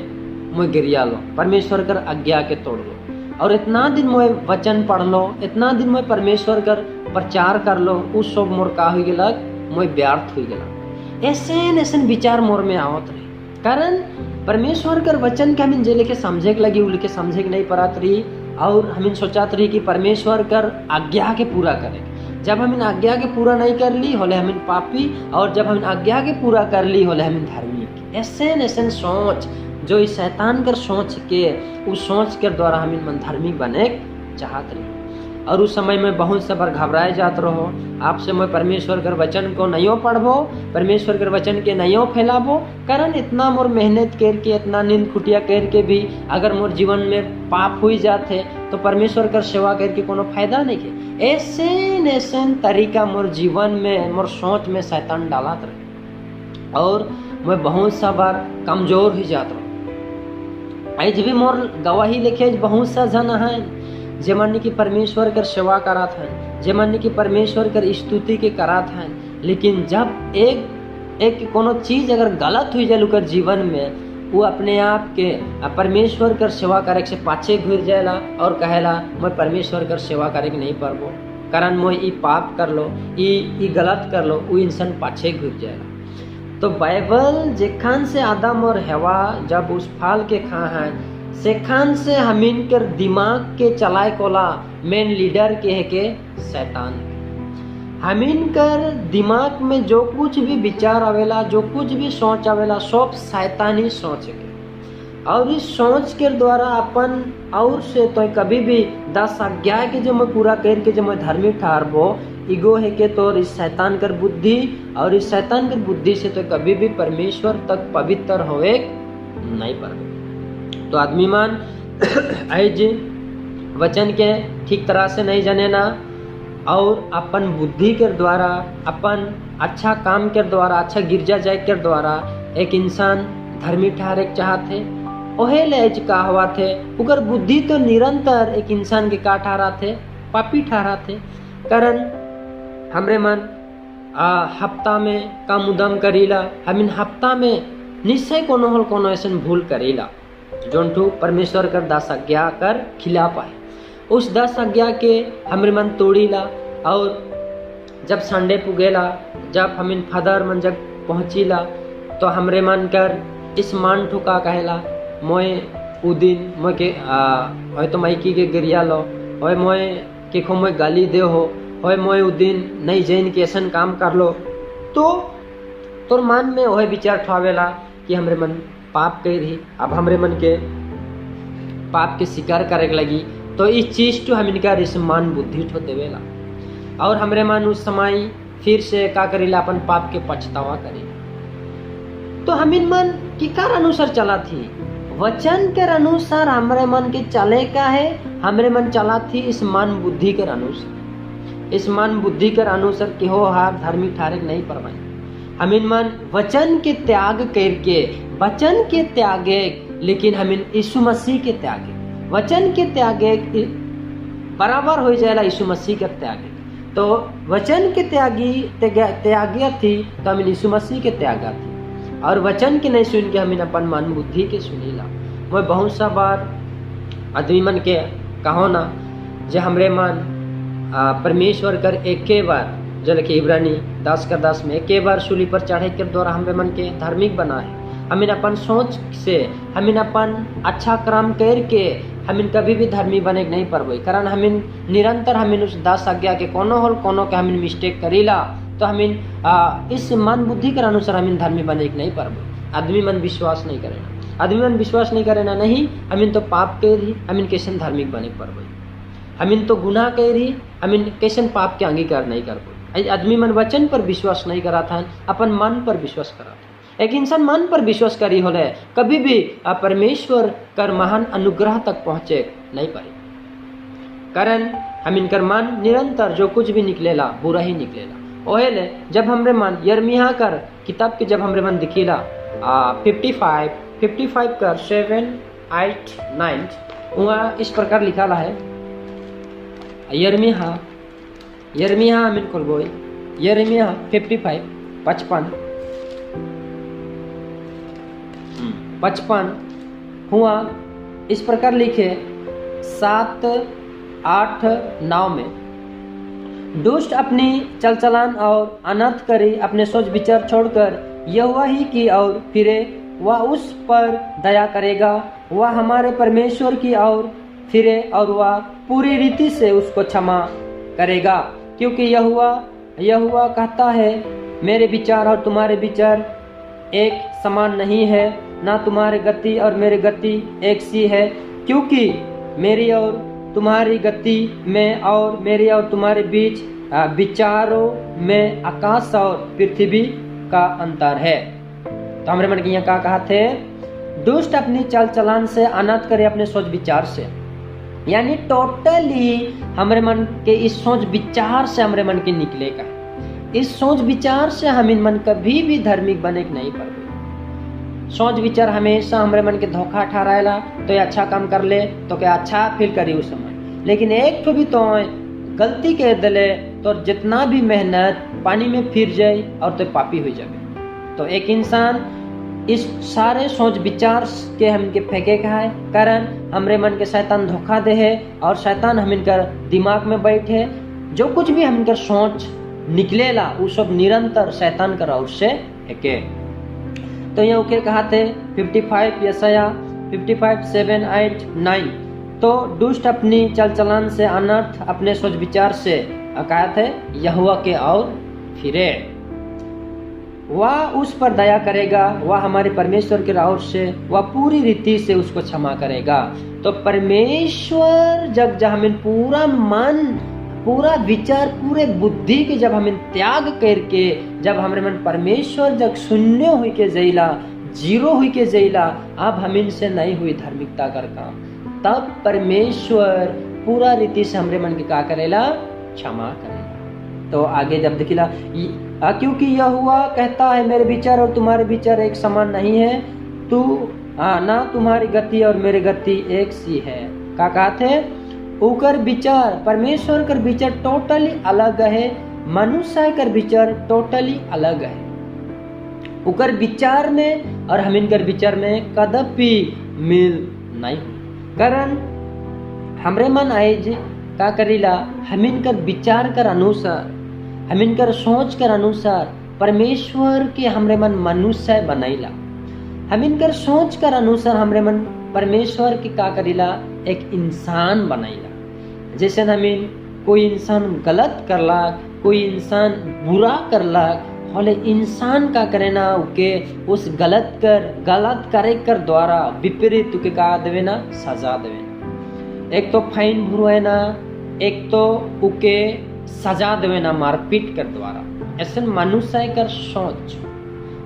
मैं गिरिया लो, परमेश्वर कर आज्ञा के तोड़ लो। और इतना दिन मैं वचन पढ़ लो, इतना दिन मैं परमेश्वर कर प्रचार कर लो, उस सब मोर का हो गलक, मैं व्यर्थ हो गलक। ऐसे ऐसे विचार मोर में आवत रहे, कारण परमेश्वर कर वचन के हमिन जे लेके समझे के लगी उ लेके समझे के नहीं पड़त रही। और हमिन सोचात रही कि परमेश्वर कर आज्ञा के पूरा करे। जब हमिन आज्ञा के पूरा नहीं कर ली होले हमिन पापी, और जब हमिन आज्ञा के पूरा कर ली होले हमिन धर्मी। ऐसे ऐसे सोच जो इस शैतान कर सोच के उस सोच के द्वारा हमिन मन धर्मी बने चाहत रही। और उस समय में बहुत से बार घबराए जात रहो, आपसे मैं परमेश्वर कर वचन को नहीं पढ़बो, परमेश्वर कर वचन के नहीं फैलाबो, कारण इतना मोर मेहनत करके इतना नींद खुटिया करके भी अगर मोर जीवन में पाप हुई जाते तो परमेश्वर कर सेवा करके कोनो फायदा नहीं है। ऐसे ऐसे तरीका मोर जीवन में मोर सोच में शैतान डालत रहे और मैं बहुत सा बार कमजोर हो जात रहो। आज भी मोर गवाही लिखे बहुत सा जन हैं जेमन की परमेश्वर कर सेवा करात हैं, जेमन की परमेश्वर कर स्तुति के करात हैं, लेकिन जब एक एक कोनो चीज अगर गलत हुई जाए उकर जीवन में वो अपने आप के परमेश्वर कर सेवा करे से पाछे घुर जाएला और कहेला मैं परमेश्वर कर सेवा करे के नहीं पारबो, कारण मैं ई पाप कर लो, ई गलत कर लो, वो इंसान पाछे घुर जाएला। तो बाइबल जेखान से आदम और हवा जब उस फल के खा हैं सेखान से हमीन कर दिमाग के चलाए कोला मेन लीडर के है के शैतान। हमीन कर दिमाग में जो कुछ भी विचार आवेला, जो कुछ भी सोच आवेला, सब शैतानी सोच के, और इस सोच के द्वारा अपन और से तो कभी भी 10 आज्ञा के जो मैं पूरा करके जो मैं धार्मिक ठहरबो ईगो है के तो इस शैतान कर बुद्धि, और इस शैतान कर बुद्धि से तो कभी भी परमेश्वर तक पवित्र होवे नहीं पारबे। तो आदमी मान आज वचन के ठीक तरह से नहीं जाने ना, और अपन बुद्धि के द्वारा अपन अच्छा काम के द्वारा अच्छा गिरजा जाए के द्वारा एक इंसान धर्मी ठहरे चाहते ओहे ले आज का हुआ थे उगर बुद्धि तो निरंतर एक इंसान के का ठहरा थे पापी ठहरा थे। कारण हमरे मन हफ्ता में काम उदम करीला, हमिन हफ्ता में निश्चय कोनो हल कोनो ऐसा भूल करीला जोन ठू परमेश्वर कर 10 आज्ञा कर खिलाफ आए, उस 10 आज्ञा के हमरे मन तोड़ीला। और जब संडे पुगेला, जब हमिन फादर मन जब पहुँचीला तो हमरे मन कर इस मान ठुका कहेला मोए उ दिन मोए के होय तो माइकी के गिरिया लो, होय मोए के खो मोए गाली दे हो, होय मोए उ दिन नहीं जैन के ऐसा काम कर लो, तो तोर मन में वह विचार ठुआवेला कि हमरे मन पाप कर रही, अब हमरे मन के पाप के स्वीकार करे लगी। तो इस चीज तो हम इनका इस मन बुद्धि ठो देवेला और हमरे मन उस समय फिर से का करेला, अपन पाप के पछतावा करेला। तो हम इन मन किकार अनुसार चला थी, वचन के अनुसार हमरे मन के चले का है, हमरे मन चला थी इस मन बुद्धि के अनुसार। इस मन बुद्धि के अनुसार कि हो हार धार्मिक ठहरे नहीं परवाई। हम इन मन वचन के त्याग करके, वचन के त्यागे, लेकिन हम इन यीशु मसीह के त्यागे, वचन के त्यागे बराबर हो जाएगा यीशु मसीह के त्यागे। तो वचन के त्यागी त्यागिया थी तो हम यीशु मसीह के त्यागा थी, और वचन के नहीं सुन के हम अपन मन बुद्धि के सुनीला। मैं बहुत सा बार आदमी मन के कहो ना जे हमरे मन परमेश्वर कर एके बार जल के इब्रानी 10 का 10 में एके बार सूली पर चढ़े के द्वारा हमरे मन के धार्मिक बना है। हमिन अपन सोच से, हमिन अपन अच्छा काम करके हमिन कभी भी धर्मी बने नहीं परबे, कारण हमिन निरंतर हमिन उस 10 आज्ञा के कोनो होल कोनो के हमिन मिस्टेक करीला, तो हमिन इस मन बुद्धि के अनुसार हमिन धर्मी बने नहीं परबे। आदमी मन विश्वास नहीं करे ना, आदमी मन विश्वास नहीं करे ना, नहीं हमिन तो पाप कर ही हमिन कैसे धार्मिक बने परबे, हमिन तो गुनाह कर ही हमिन कैसे पाप के अंगीकार नहीं कर पाए। आदमी मन वचन पर विश्वास नहीं करा था, अपन मन पर विश्वास करा था। एक इंसान मन पर विश्वास करी होले कभी भी परमेश्वर कर महान अनुग्रह तक पहुँचे नहीं पाए, कारण हम इनकर मन निरंतर जो कुछ भी निकलेला बुरा ही निकलेला। ओहेले जब हमरे मन यर्मिया कर किताब के जब हमरे मन दिखेला 55 कर 7 8 9 वहाँ इस प्रकार लिखा ला है। यर्मिया यर्मिया हमिन खोलबो, यर्मिया 55 55 हुआ इस प्रकार लिखे 7 8 9 में, दुष्ट अपनी चलचलान और अनर्थ करी अपने सोच विचार छोड़कर यहोवा ही की ओर फिरे, वह उस पर दया करेगा, वह हमारे परमेश्वर की ओर फिरे और वह पूरी रीति से उसको क्षमा करेगा। क्योंकि यहोवा यहोवा कहता है, मेरे विचार और तुम्हारे विचार एक समान नहीं है, ना तुम्हारे गति और मेरे गति एक सी है, क्योंकि मेरी और तुम्हारी गति में और मेरी और तुम्हारे बीच विचारों में आकाश और पृथ्वी का अंतर है। तो हमारे मन के यहाँ क्या कहा थे, दुष्ट अपनी चाल चलान से अनर्थ करे अपने सोच विचार से, यानी टोटली हमारे मन के इस सोच विचार से हमारे मन के निकलेगा। इस सोच विचार से हम इन मन कभी भी धार्मिक बने नहीं पाते। सोच विचार हमेशा हमारे मन के धोखा ठहराएला, तो ये अच्छा काम कर ले तो क्या अच्छा फील करी उस समय, लेकिन एक तो भी तो गलती कर दिले तो जितना भी मेहनत पानी में फिर जाए और तो पापी हो जाए। तो एक इंसान इस सारे सोच विचार के हमके फेंके का है, कारण हमरे मन के शैतान धोखा दे है और शैतान हम इनकर दिमाग में बैठे, जो कुछ भी हम इनकर सोच निकलेला वो सब निरंतर शैतान कर और से फेंके। तो ये ओके कहा थे 55 यशायाह 55 7 8 9, तो दुष्ट अपनी चल चलन से अनर्थ अपने सोच विचार से कहा थे यहोवा के और फिरे, वह उस पर दया करेगा, वह हमारे परमेश्वर के राह से वह पूरी रीति से उसको क्षमा करेगा। तो परमेश्वर जब जब हमें पूरा मन पूरा विचार पूरे बुद्धि के जब हमें त्याग करके जब हमारे मन परमेश्वर जब शून्य हुई के जैला जीरो हुई के जैला, अब हम इनसे नहीं हुई धार्मिकता कर काम, तब परमेश्वर पूरा रीति से हमारे मन के का करेला, क्षमा करेला। तो आगे जब दिखिला, क्योंकि यहोवा कहता है मेरे विचार और तुम्हारे विचार एक समान नहीं है, तू ना तुम्हारी गति और मेरी गति एक सी है। का कहते उकर विचार परमेश्वर कर विचार टोटली अलग है, मनुष्य कर विचार टोटली अलग है। उकर विचार में और हम इनकर विचार में कदापि मिल नहीं, कारण हमरे मन आए का करीला हम इनकर विचार कर अनुसार हम इनकर सोच कर अनुसार परमेश्वर के हमरे मन मनुष्य बनाईला, हम इनकर सोच कर अनुसार हमरे मन परमेश्वर के का करीला एक इंसान बनाईला। जैसे हमें कोई इंसान गलत करला, कोई इंसान बुरा करला, होले इंसान का करे ना उके उस गलत करे कर द्वारा विपरीत उके का देवे ना सजा देवे ना। एक तो फाइन भरवाए ना, एक तो उके सजा देवे ना मारपीट कर द्वारा। ऐसे मनुष्य कर सोच,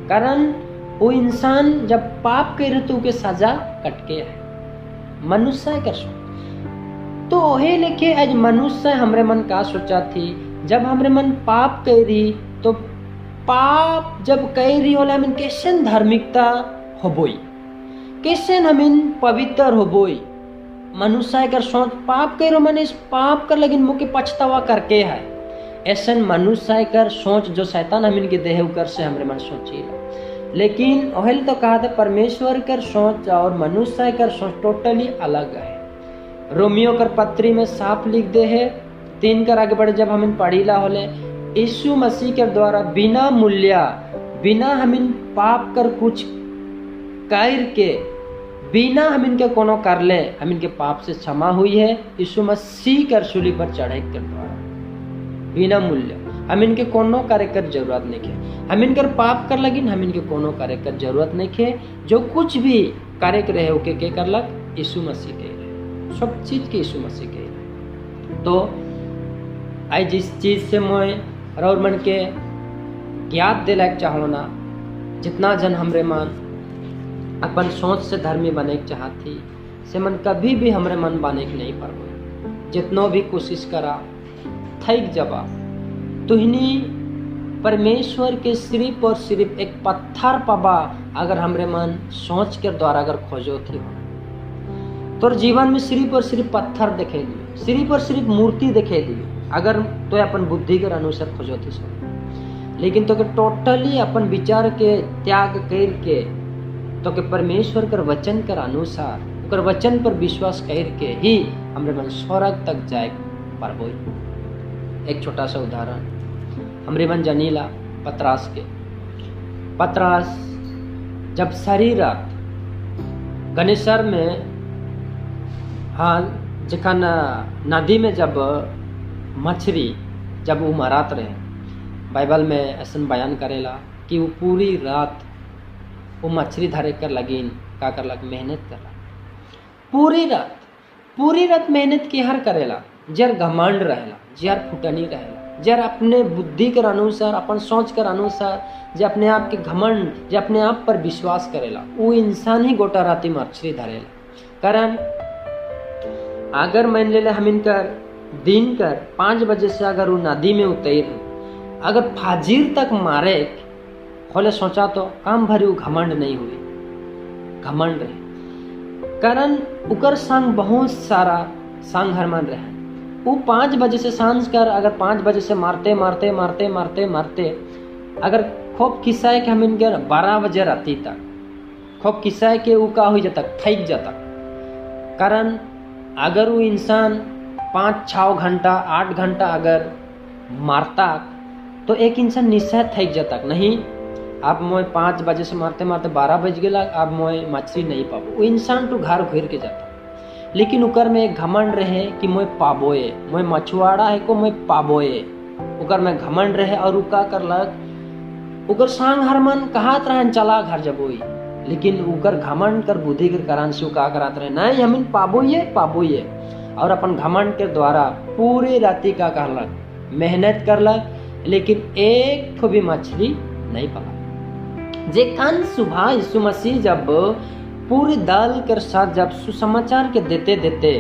कारण वो इंसान जब पाप करे तो उके सजा कटके है मनुष्य कर सोच। तो वही लेके आज मनुष्य हमरे मन का सोचा थी, जब हमरे मन पाप करी तो पाप जब करी होला हमिन कैसन धार्मिकता होबोई, कैसन हमिन पवित्र होबोई। मनुष्य कर सोच पाप करो मन इस पाप कर लेकिन मुके पछतावा करके है। ऐसन मनुष्य कर सोच जो शैतान हमिन के देह कर से हमरे मन सोची। लेकिन ओहल तो कहा था परमेश्वर कर सोच और मनुष्य कर सोच टोटली अलग है। रोमियो कर पत्री में साफ लिख दे है 3 कर आगे बढ़े जब हमिन पढ़ीला होले यीशु मसीह के द्वारा बिना मूल्य बिना हमिन पाप कर कुछ कर के बिना हमिन के कोनो कर ले हमिन के पाप से क्षमा हुई है यीशु मसीह कर सूली पर चढ़े के द्वारा बिना मूल्य। हमिन के कोनो करे कर जरूरत नहीं है, हमिन कर पाप कर लगिन हमिन के कोनो करे कर जरूरत नहीं है। जो कुछ भी करे के रहे ओके के करलक यीशु मसीह के रहे, सब चीज के यीशु मसीह के रहे। तो आई जिस चीज से मैं और मन के ज्ञात दिलाए चाहो ना, जितना जन हमरे मन अपन सोच से धर्मी बने के चाहती से मन कभी भी हमरे मन बने के नहीं पाबो। जितनो भी कोशिश करा थक जबा तुहनी परमेश्वर के सिर्फ और सिर्फ एक पत्थर पबा अगर हमरे मन सोच के द्वारा अगर खोजो थी हो तोर जीवन में सिर्फ और सिर्फ पत्थर दिखे दियो, सिर्फ और सिर्फ मूर्ति दिखे दियो अगर तो अपन बुद्धि के अनुसार खोजो थी सो। लेकिन तो के टोटली अपन विचार के त्याग कर के तो के परमेश्वर कर वचन कर अनुसार कर वचन पर विश्वास कर के ही हमरे मन स्वर्ग तक जाए पारबो। एक छोटा सा उदाहरण हमरे मन जनीला पतरास के। पतरास जब सारी रात गणेशर में हाँ जखन नदी में जब मछली जब वो मरात रहे, बाइबल में ऐसा बयान करेला कि वो पूरी रात वो मछली धरे कर लगिन का कर लग मेहनत करला पूरी रात मेहनत के हर करेला। जर घमंड रहेला, जर फुटनी रहेला, जर अपने बुद्धि के अनुसार अपन सोच के अनुसार जे अपने आप के घमंड जे अपने आप पर विश्वास करेला वो इंसान ही गोटा राती मछली धरेला। कारण अगर मान ले हम इनकर दिन कर 5 बजे से अगर वो नदी में उतर अगर फाजिर तक मारे खोले सोचा तो काम भरी वो घमंड नहीं हुई, घमंड रहे। कारण उकर संग बहुत सारा संग हरमन रहे। वो 5 बजे से सांझ कर अगर 5 बजे से मारते मारते मारते मारते मारते अगर खूब किस्सा है कि हम इनके 12 बजे राती तक खूब किस्सा है कि वो का हो जाता थक जाता। कारण अगर वो इंसान 5-6 घंटा 8 घंटा अगर मारता तो एक इंसान निश्चय थक जाता। नहीं अब मोय 5 बजे से मारते मारते 12 बज गया, अब मोय मछली नहीं पाबो, वो इंसान तो घर घुर के जाता। लेकिन उकर में एक घमंड रहे कि मोय पाबोए, मोय मछुआरा है को मोय पाबोए, उकर में घमंड रहे। और उका करलक उकर सांग हरमन कहात रहन चला घर जबोई, लेकिन उकर घमंड कर बुद्धि कर कारण से उका करात रहे नहीं हमिन पाबोए पाबोए। और अपन घमंड के द्वारा पूरी राती का करलक मेहनत करलक, लेकिन एक ठो भी मछली नहीं पला। जेखन सुबह यीशु मसीह जब पूरे दल के साथ जब सुसमाचार के देते देते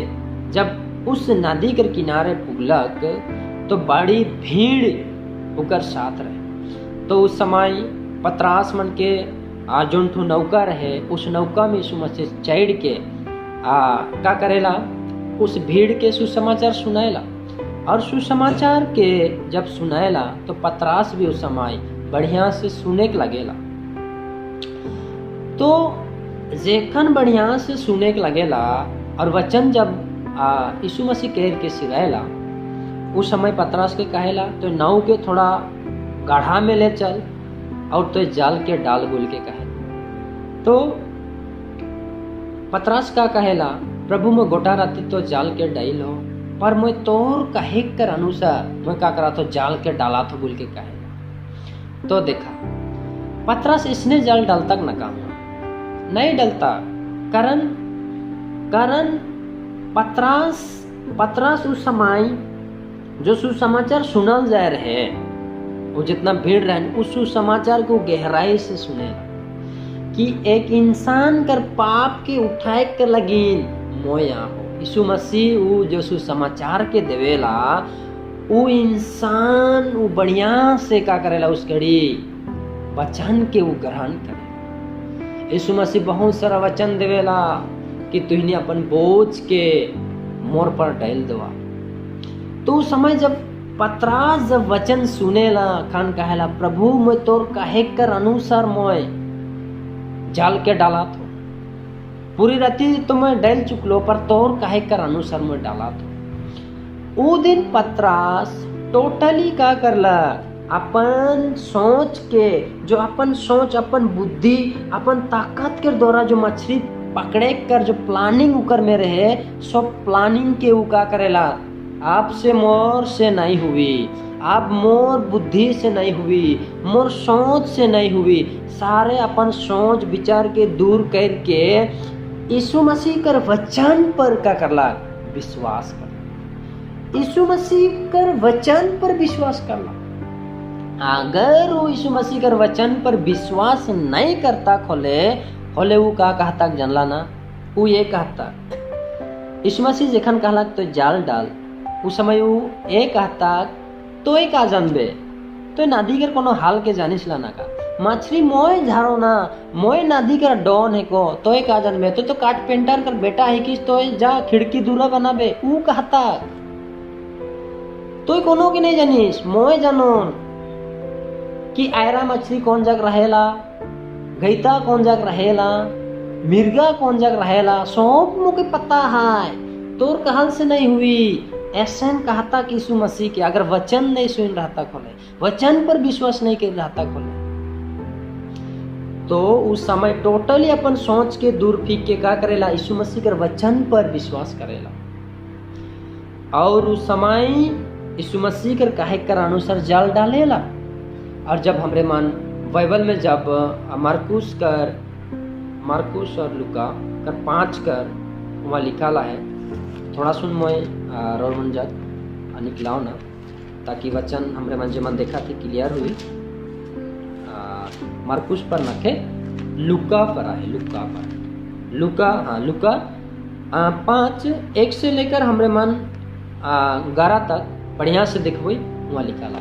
जब उस नदी के किनारे पुगलक तो बड़ी भीड़ उकर साथ रहे। तो उस समय पतरास मन के जोन ठो नौका रहे उस नौका में यीशु मसीह चढ़ के का करेला उस भीड़ के सुसमाचार सुनाएला। और सुसमाचार के जब सुनाएला तो पतरास भी उस समय बढ़िया से सुने के लगेला। तो जेखन बढ़िया से सुने के लगेला और वचन जब यीशु मसीह कह के सिराएला उस समय पतरास के कहेला तो नाव के थोड़ा गाढ़ा में ले चल और तो जाल के डाल गुल के कहे। तो पतरास का कहेला प्रभु मैं गोटा राती तो जाल के डाइल हो, पर मैं तोर कहे कर अनुसार मैं का करा तो जाल के डाला तो गुल के कहेला। तो देखा पतरस इसने जाल डालता न काम नहीं डलता, कारण कारण पतरस पतरस उस समय जो सुसमाचार सुनल जाए रहे, वो जितना भीड़ रहे उस सुसमाचार को गहराई से सुने कि एक इंसान कर पाप के उठाए के लगिन मोया हो। यीशु मसीह उ जो सुसमाचार के देवेला उ इंसान उ बढ़िया से का करेला, उस घड़ी वचन के उ ग्रहण करेला। यीशु मसीह बहुत सारा वचन देवेला कि तुहनी अपन बोझ के मोर पर डाल दवा। तो उस समय जब पतरस जब वचन सुनेला खान कहेला प्रभु मैं तोर कहे कर अनुसार मोय जाल के डाला थो, पूरी राती तो मैं डाल चुकलो पर तोर कहे कर अनुसार मैं डाला थो। उ दिन पतरस टोटली का करला अपन सोच के, जो अपन सोच अपन बुद्धि अपन ताकत के द्वारा जो मछली पकड़े कर जो प्लानिंग उकर में रहे सब प्लानिंग के उ का करेला, आपसे मोर से नहीं हुई, आप मोर बुद्धि से नहीं हुई, मोर सोच से नहीं हुई, सारे अपन सोच विचार के दूर करके यीशु मसीह कर वचन पर का करला विश्वास कर, यीशु मसीह कर वचन पर विश्वास करला। अगर वो यीशु मसीह कर वचन पर विश्वास नहीं करता खोले खोले वो का कहता जानला ना, वो ये कहता यीशु मसीह जखन कहला तो जाल डाल, उस समय वो ये कहता तो ये का जानबे, तो नदी कर कोनो हाल के जानिस ला ना का मछली मोय झारो ना, मोय नदी कर डॉन है को तो ये का जानबे, तो काट पेंटर कर बेटा है कि तो जा खिड़की दूरा बनाबे, ऊ कहता तो कोनो के नहीं जानिस, मोय जानोन कि आयरा मछली कौन जग रहेला, गैता कौन जग रहेला, मिर्गा कौन जग रहेला, सब मुके पता है, तोर कहल से नहीं हुई। ऐसा कहता कि यीशु मसीह के अगर वचन नहीं सुन रहता खोले, वचन पर विश्वास नहीं कर रहता खोले, तो उस समय टोटली अपन सोच के दूर फीक के का करेला, यीशु मसीह के वचन पर विश्वास करेला और उस समय यीशु मसीह के कहे कर अनुसार जाल डालेला। और जब हमरे मन बाइबल में जब मार्कुस कर मार्कुस और लुका कर 5 कर वहाँ लिखा ला है, थोड़ा सुन मोय रोल मन जात निकलाओ ना ताकि वचन हमरे मन जे मन देखा थी क्लियर हुई। मार्कुस पर नखे लुका पर आए, लुका पर लुका, हाँ लुका 5:1 से लेकर हमरे मन 11 तक बढ़िया से देखो वहाँ लिखा ला।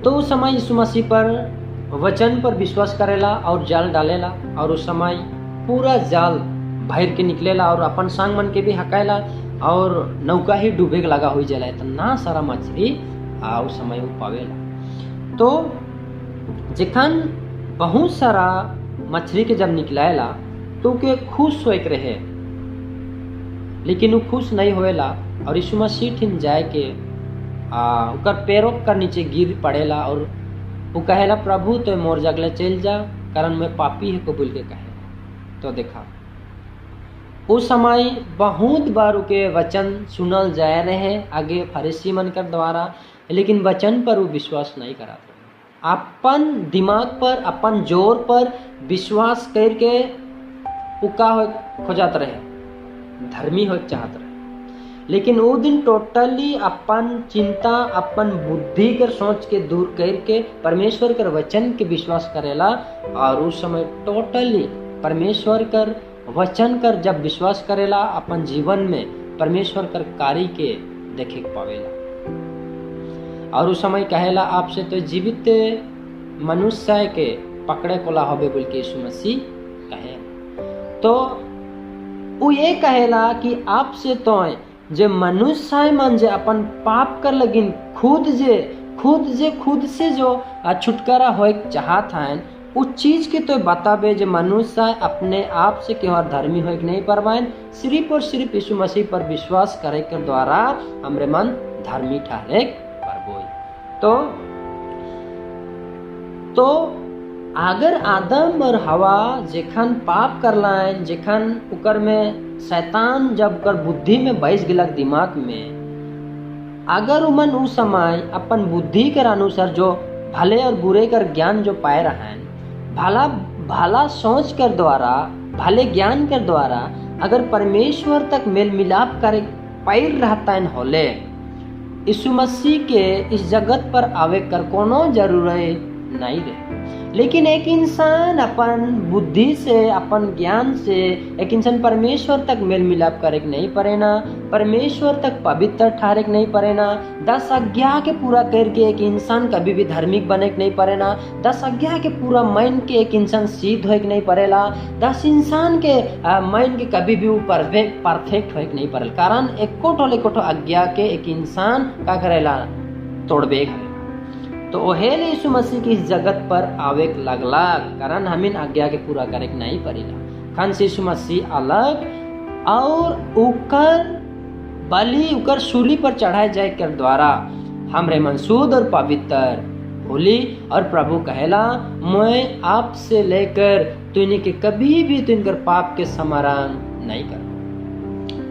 तो उस समय यीशु मसीह पर वचन पर विश्वास करेला और जाल डालेला और उस समय पूरा जाल भर के निकलेला और अपन संग मन के भी हकायला और नौका ही डूबे के लगा हो जाला, इतना सारा मछली आ उस समय वो पावेला। तो जखन बहुत सारा मछली के जब निकलाएला तो के खुश होए के रहे, लेकिन वो खुश नहीं होएला और यीशु मसीह ठिन जाए के ओकर पैरों कर नीचे गिर पड़ेला और वो कहेला प्रभु तो मोर जगले चल जा कारण मैं पापी है को बोल के कहे। तो देखा उस समय बहुत बार के वचन सुनल जाए रहे आगे फरीसी मन कर द्वारा, लेकिन वचन पर वो विश्वास नहीं करा रहे, अपन दिमाग पर अपन जोर पर विश्वास करके वो का हो खोजात रहे, धर्मी हो चाहत रहे। लेकिन वो दिन टोटली अपन चिंता अपन बुद्धि कर सोच के दूर करके परमेश्वर कर वचन के विश्वास करेला और उस समय टोटली परमेश्वर कर वचन कर जब विश्वास करेला अपन जीवन में परमेश्वर कर कार्य के देखे पावेला। और उस समय कहेला आपसे तो जीवित मनुष्य के पकड़े कोला होबे बोल के यीशु मसीह कहे। तो वो ये कहेला कि आपसे तो जे मनुष्य मन जे अपन पाप कर लगिन खुद जे खुद से जो छुटकारा हो चाहत हैं उस चीज के तो बताबे जे मनुष्य अपने आप से क्यों धर्मी हो नहीं परवाइन, सिर्फ और सिर्फ यीशु मसीह पर विश्वास करे के द्वारा हमरे मन धर्मी ठहरे परबोई। तो अगर आदम और हवा जेखन पाप कर लाइन, जेखन उकर में शैतान जब कर बुद्धि में बैस गिलक दिमाग में, अगर उमन उस समय अपन बुद्धि के अनुसार जो भले और बुरे कर ज्ञान जो पाए रहन, भला भला सोच कर द्वारा, भले ज्ञान कर द्वारा अगर परमेश्वर तक मेल मिलाप करे पैर रहता होले, यीशु मसीह के इस जगत पर आवे कर कोनो जरूरत नहीं रहे। लेकिन एक इंसान अपन बुद्धि से, अपन ज्ञान से एक इंसान परमेश्वर तक मेल मिलाप करे के नहीं परे ना, परमेश्वर तक पवित्र ठहरे के नहीं परे ना, 10 आज्ञा के पूरा करके एक इंसान कभी भी धार्मिक बने के नहीं परे ना, 10 आज्ञा के पूरा मान के एक इंसान सिद्ध होए के नहीं परेला, 10 इंसान के मान के कभी भी वो परफेक्ट होए के नहीं परेला। कारण एको ठो आज्ञा के एक इंसान का करेला, तोड़बे करेला। तो ओहेल यीशु मसीह की इस जगत पर आवे लगला, कारण हमिन आज्ञा के पूरा करे के नहीं परेला। खान से यीशु मसीह अलग और उकर बलि उकर सूली पर चढ़ाए जाए कर द्वारा हमरे मन शुद्ध और पवित्र होली। और प्रभु कहेला, मैं आपसे लेकर तुन के कभी भी तुनकर पाप के स्मरण नहीं कर।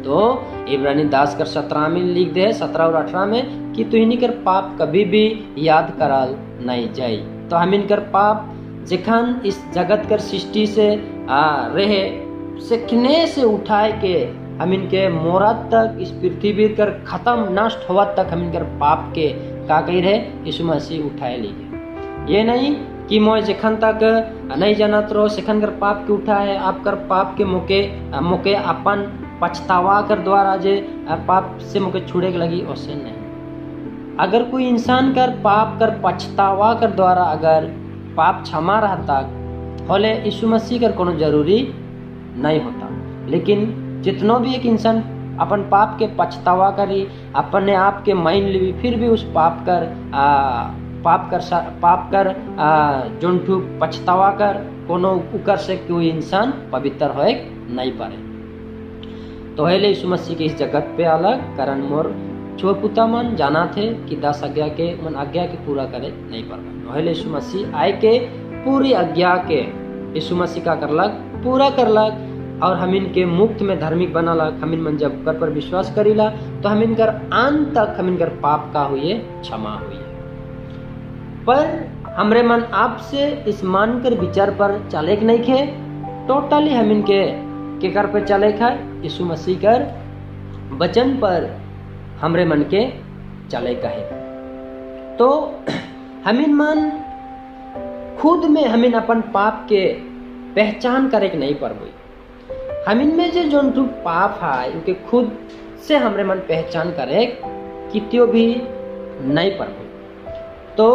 तो इब्रानी 10 कर 17 में लिख दे, 17 और 18 में कि तुहनी कर पाप कभी भी याद कराल नहीं जाए। तो हम इनकर पाप जखन इस जगत कर सृष्टि से रहे सीखने से उठाए के हम इनके मोरत तक, इस पृथ्वी कर खत्म नष्ट हुआ तक हम इनकर पाप के का कही रहे, यीशु मसीह उठाए लीजिए। ये नहीं कि मोय जखन तक नहीं जानत रहो सेखन कर पाप के उठाए, आप कर पाप के मौके अपन पछतावा कर द्वारा जे पाप से मोके छुड़े के लगी, उसे नहीं। अगर कोई इंसान कर पाप कर पछतावा कर द्वारा अगर पाप क्षमा रहता होले यीशु मसीह कर कोनो जरूरी नहीं होता। लेकिन जितनो भी एक इंसान अपन पाप के पछतावा करी, अपने आप के मान ली, फिर भी उस पाप कर पाप कर जोन ठू पछतावा कर कोनो उकर से कोई इंसान पवित्र होए नहीं पारे। तो हेले यीशु मसीह के इस जगत पे अलग, कारण मोर छुआपुता मन जाना थे कि 10 आज्ञा के मन आज्ञा के पूरा करे नहीं पर। हेले यीशु मसीह आए के पूरी आज्ञा के यीशु मसीह का करलक, पूरा करलक और हम इनके मुक्त में धार्मिक बनालक। हम इन मन जब कर पर विश्वास करीला तो हम इनकर अंत तक हम इनकर पाप का हुए क्षमा हुई। पर हमरे मन आपसे इस मान कर विचार पर चले के नहीं खे, टोटली हम इनके केकर पे चले खाए, यीशु मसीह कर वचन पर हमरे मन के चले कहे। तो हमिन मन खुद में हमिन अपन पाप के पहचान करे के नहीं पर। हमिन में जो जोन ठू पाप है उनके खुद से हमरे मन पहचान करे कितियो भी नहीं पर। तो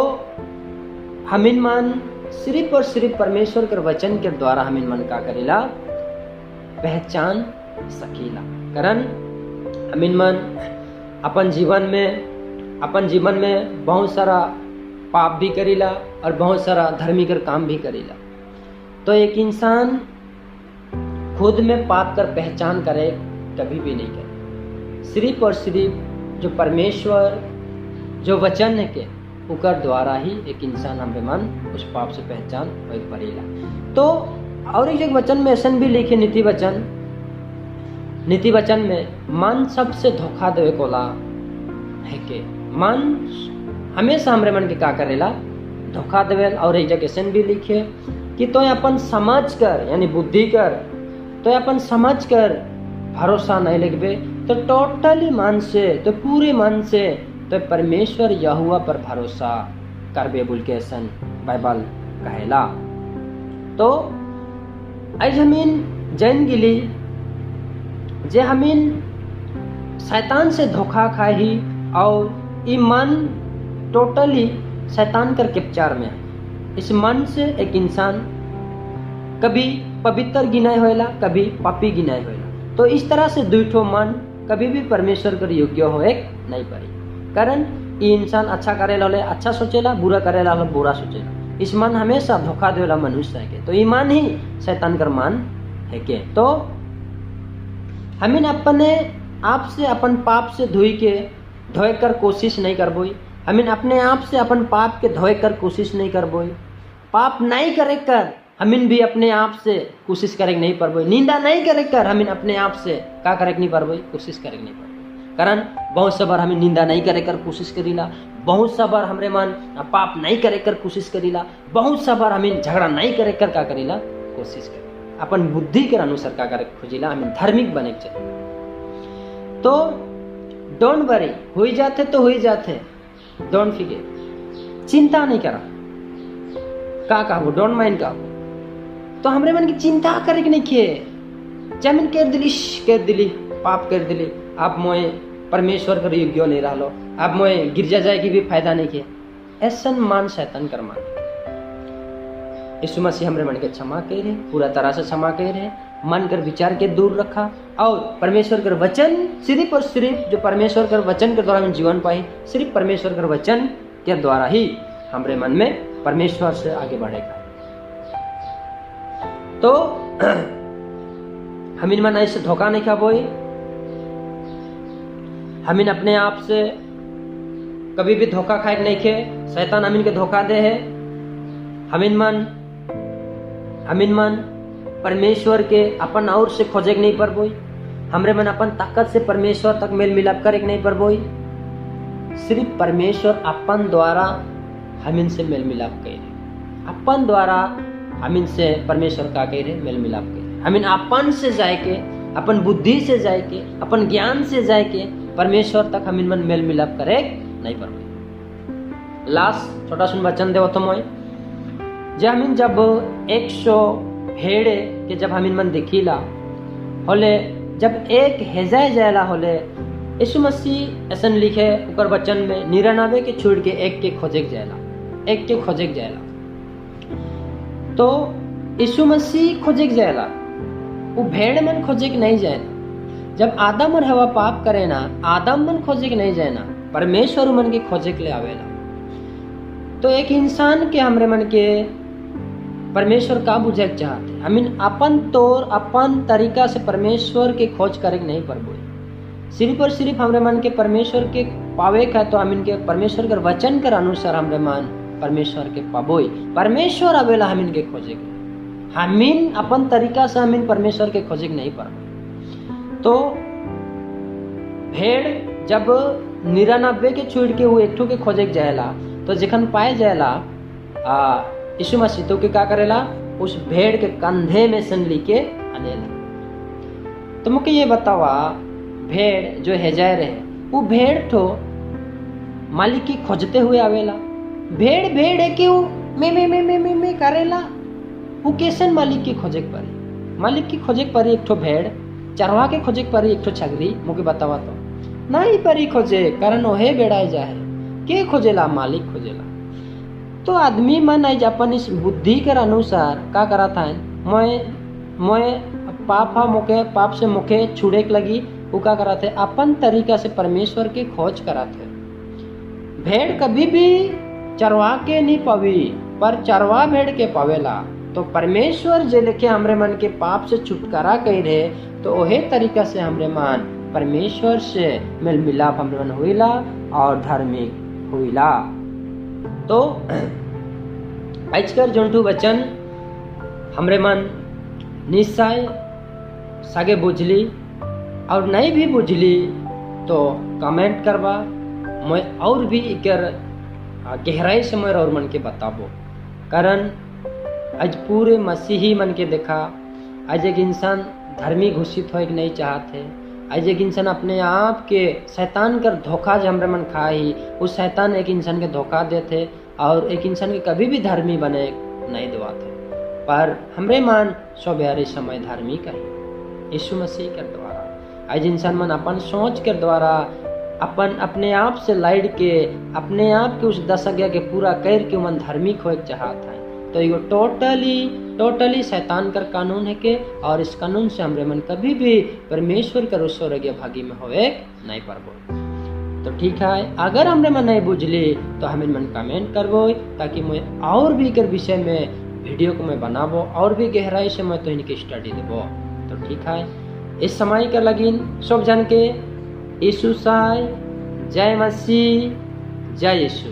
हमिन मन सिर्फ और सिर्फ परमेश्वर के वचन के द्वारा हमिन मन का करेला, पहचान सकीला। कारण हमिन मन अपन जीवन में बहुत सारा पाप भी करीला और बहुत सारा धार्मिक काम भी करीला। तो एक इंसान खुद में पाप कर पहचान करे कभी भी नहीं करे, सिर्फ और सिर्फ जो परमेश्वर जो वचन है के उकर द्वारा ही एक इंसान हमारे मन उस पाप से पहचान हो पड़ेला। तो और एक वचन में ऐसा भी लिखे, नीति वचन में मन सबसे धोखा देवे कोला है के मन हमेशा हमरे मन के का करेला, धोखा देवे। और एक जगह ऐसा भी लिखे कि तो अपन समझ कर यानी बुद्धि कर तो अपन समझ कर भरोसा नहीं लगबे तो टोटली मन से तो पूरे मन से तो परमेश्वर यहोवा पर भरोसा करबे बोल के ऐसा बाइबल कहेला। तो आज हमीन जैन गिली जे हमीन शैतान से धोखा खाही और ई मन टोटली शैतान कर किपचार में है। इस मन से एक इंसान कभी पवित्र गिनाए होएला, कभी पापी गिनाए होएला। तो इस तरह से दुई ठो मन कभी भी परमेश्वर कर योग्य होए नहीं पड़ी। कारण ई इंसान अच्छा करेला होले अच्छा सोचेला, बुरा करेला होले बुरा सोचेला। इस मन हमेशा धोखा देला मनुष्य के, तो ई मन ही शैतान कर मन है के। तो हमें अपने आप से अपन पाप से धोई के धोए कर कोशिश नहीं करबोई, हमें अपने आप से अपन पाप के धोए कर कोशिश नहीं करबोई, पाप नहीं करे कर हमिन भी अपने आप से कोशिश करे नहीं परबोई, निंदा नहीं करे कर हमिन अपने आप से का करे नहीं परबोई, कोशिश करे नहीं परबोई। कारण बहुत सा बार हमें निंदा नहीं करे कर कोशिश करीला, बहुत सा बार हमरे मन पाप नहीं करे कर कोशिश करीला, बहुत सा बार हमें झगड़ा नहीं करे कर का करीला कोशिश करीला, अपन बुद्धि के अनुसार का करे खोजिला, हमें धार्मिक बने के चाहिए। तो don't worry, हो जाते तो हो जाते, don't फिके, चिंता नहीं करा, का कहबो, don't mind कहबो। तो हमरे मन की चिंता करे के नहीं किए, जमीन कर दिली, कर दिली, पाप कर दिली, अब मोए परमेश्वर कर योग्य नहीं रहा, अब मोए गिरजा जाए की भी फायदा नहीं किए, ऐसा मान शैतान कर मान। यीशु मसीह हमरे मन के क्षमा करे, पूरा तरह से क्षमा करे, मन कर विचार के दूर रखा और परमेश्वर कर वचन सिर्फ और सिर्फ जो परमेश्वर कर वचन के द्वारा हम जीवन पाए, सिर्फ परमेश्वर कर वचन के द्वारा ही हमरे मन में परमेश्वर से आगे बढ़ेगा। तो हमिन मन ऐसे धोखा नहीं खाबोई, हमिन अपने आप से कभी भी धोखा खाए नहीं खे, शैतान हमिन के धोखा दे है। हमिन मन परमेश्वर के अपन और से खोजे के नहीं परबोई, हमरे मन अपन ताकत से परमेश्वर तक मेल मिलाप करे के नहीं परबोई, सिर्फ परमेश्वर अपन द्वारा हमिन से मेल मिलाप करे, अपन द्वारा हमिन से परमेश्वर का करे मेल मिलाप करे। हमिन अपन से जाए के, अपन बुद्धि से जाए के, अपन ज्ञान से जाए के परमेश्वर तक हमिन मन मेल मिलाप करे नहीं परबोई। लास्ट छोटा सुन वचन देव तो मोय जे हमिन जब 100 भेड़े के जब हमिन मन देखिला होले, जब एक हेजाय जायला होले, यीशु मसीह ऐसन लिखे उकर वचन में 99 के छोड़ के एक के खोजे जायला, एक के खोजे जायला। तो यीशु मसीह खोजे जायला, वो भेड़ मन खोजे के नहीं जायला। जब आदम और हवा पाप करे ना, आदम मन खोजे के नहीं जाए ना, परमेश्वर मन के खोजे के ले आवेला। तो एक इंसान के हमरे मन के परमेश्वर का बुझे चाहते, हमिन अपन तौर अपन तरीका से परमेश्वर के खोज करे नहीं परबोई। सिर्फ और सिर्फ हमरे मन के परमेश्वर के पावे का तो हमिन के परमेश्वर के वचन के अनुसार हमरे मन परमेश्वर के पाबोई। परमेश्वर आवेला हमिन के खोजे के, हमिन अपन तरीका से हमिन परमेश्वर के खोजे के नहीं परबोई। तो भेड़ जब 99 के छोड़ के वो एक ठो के खोजे के जाएला, तो जखन पाए जाएला यीशु मसीह तो के का करेला, उस भेड़ के कंधे में सन ली के आनेला। तो मुझे ये बतावा, भेड़ जो है जाए रहे वो भेड़ तो मालिक की खोजते हुए आवेला, भेड़ भेड़ है कि वो मे मे मे मे मे मे करेला, वो कैसन मालिक की खोजे के परी, मालिक की खोजे के परी एक ठो भेड़, चरवा के खोजे के परी एक ठो छगरी, मुझे बतावा तो नहीं परी खोजे, कारण ओहे बेड़ाए जाए के खोजेला, मालिक खोजेला। तो आदमी मन आज अपन इस बुद्धि के अनुसार का करा था, मैं पाप हा मुके पाप से मुके छुड़े के लगी वो का करा थे, अपन तरीका से परमेश्वर के खोज करा थे। भेड़ कभी भी चरवा के नहीं पवी, पर चरवा भेड़ के पवेला। तो परमेश्वर जे लेके हमरे मन के पाप से छुटकारा कही रहे, तो ओहे तरीका से हमरे मन परमेश्वर से मेल मिलाप हमरे मन हुईला और धार्मिक हुईला। तो आजकल जोंटू वचन हमरे मन निश्चय सागे बुझली और नहीं भी बुझली तो कमेंट करवा, मैं और भी इकर गहराई से मैं और मन के बताबो। कारण आज पूरे मसीही मन के देखा, आज एक इंसान धर्मी घोषित हो नहीं चाहते, आज एक इंसान अपने आप के शैतान कर धोखा जो हमरे मन खाई, उस शैतान एक इंसान के धोखा देते और एक इंसान के कभी भी धर्मी बने नहीं दवाते। पर हमरे मन सोब्यारे समय धर्मी कही यीशु मसीह के द्वारा। आज इंसान मन अपन सोच के द्वारा अपन अपने आप से लड़ के अपने आप के उस दस आज्ञा के पूरा कर के मन धार्मिक हो चाहता है। तो ये टोटली शैतान कर कानून है के, और इस कानून से हमरे मन कभी भी परमेश्वर कर स्वर्गीय भागी में होवे नहीं पारबो। तो ठीक है, अगर हमरे मन नहीं बुझली तो हमें मन कमेंट करबो, ताकि मैं और भी कर विषय में वीडियो को मैं बनाबो और भी गहराई से मैं तो इनकी स्टडी देबो। तो ठीक है, इस समय के लगिन सब जान के यीशु साई, जय मसीह, जय यीशु।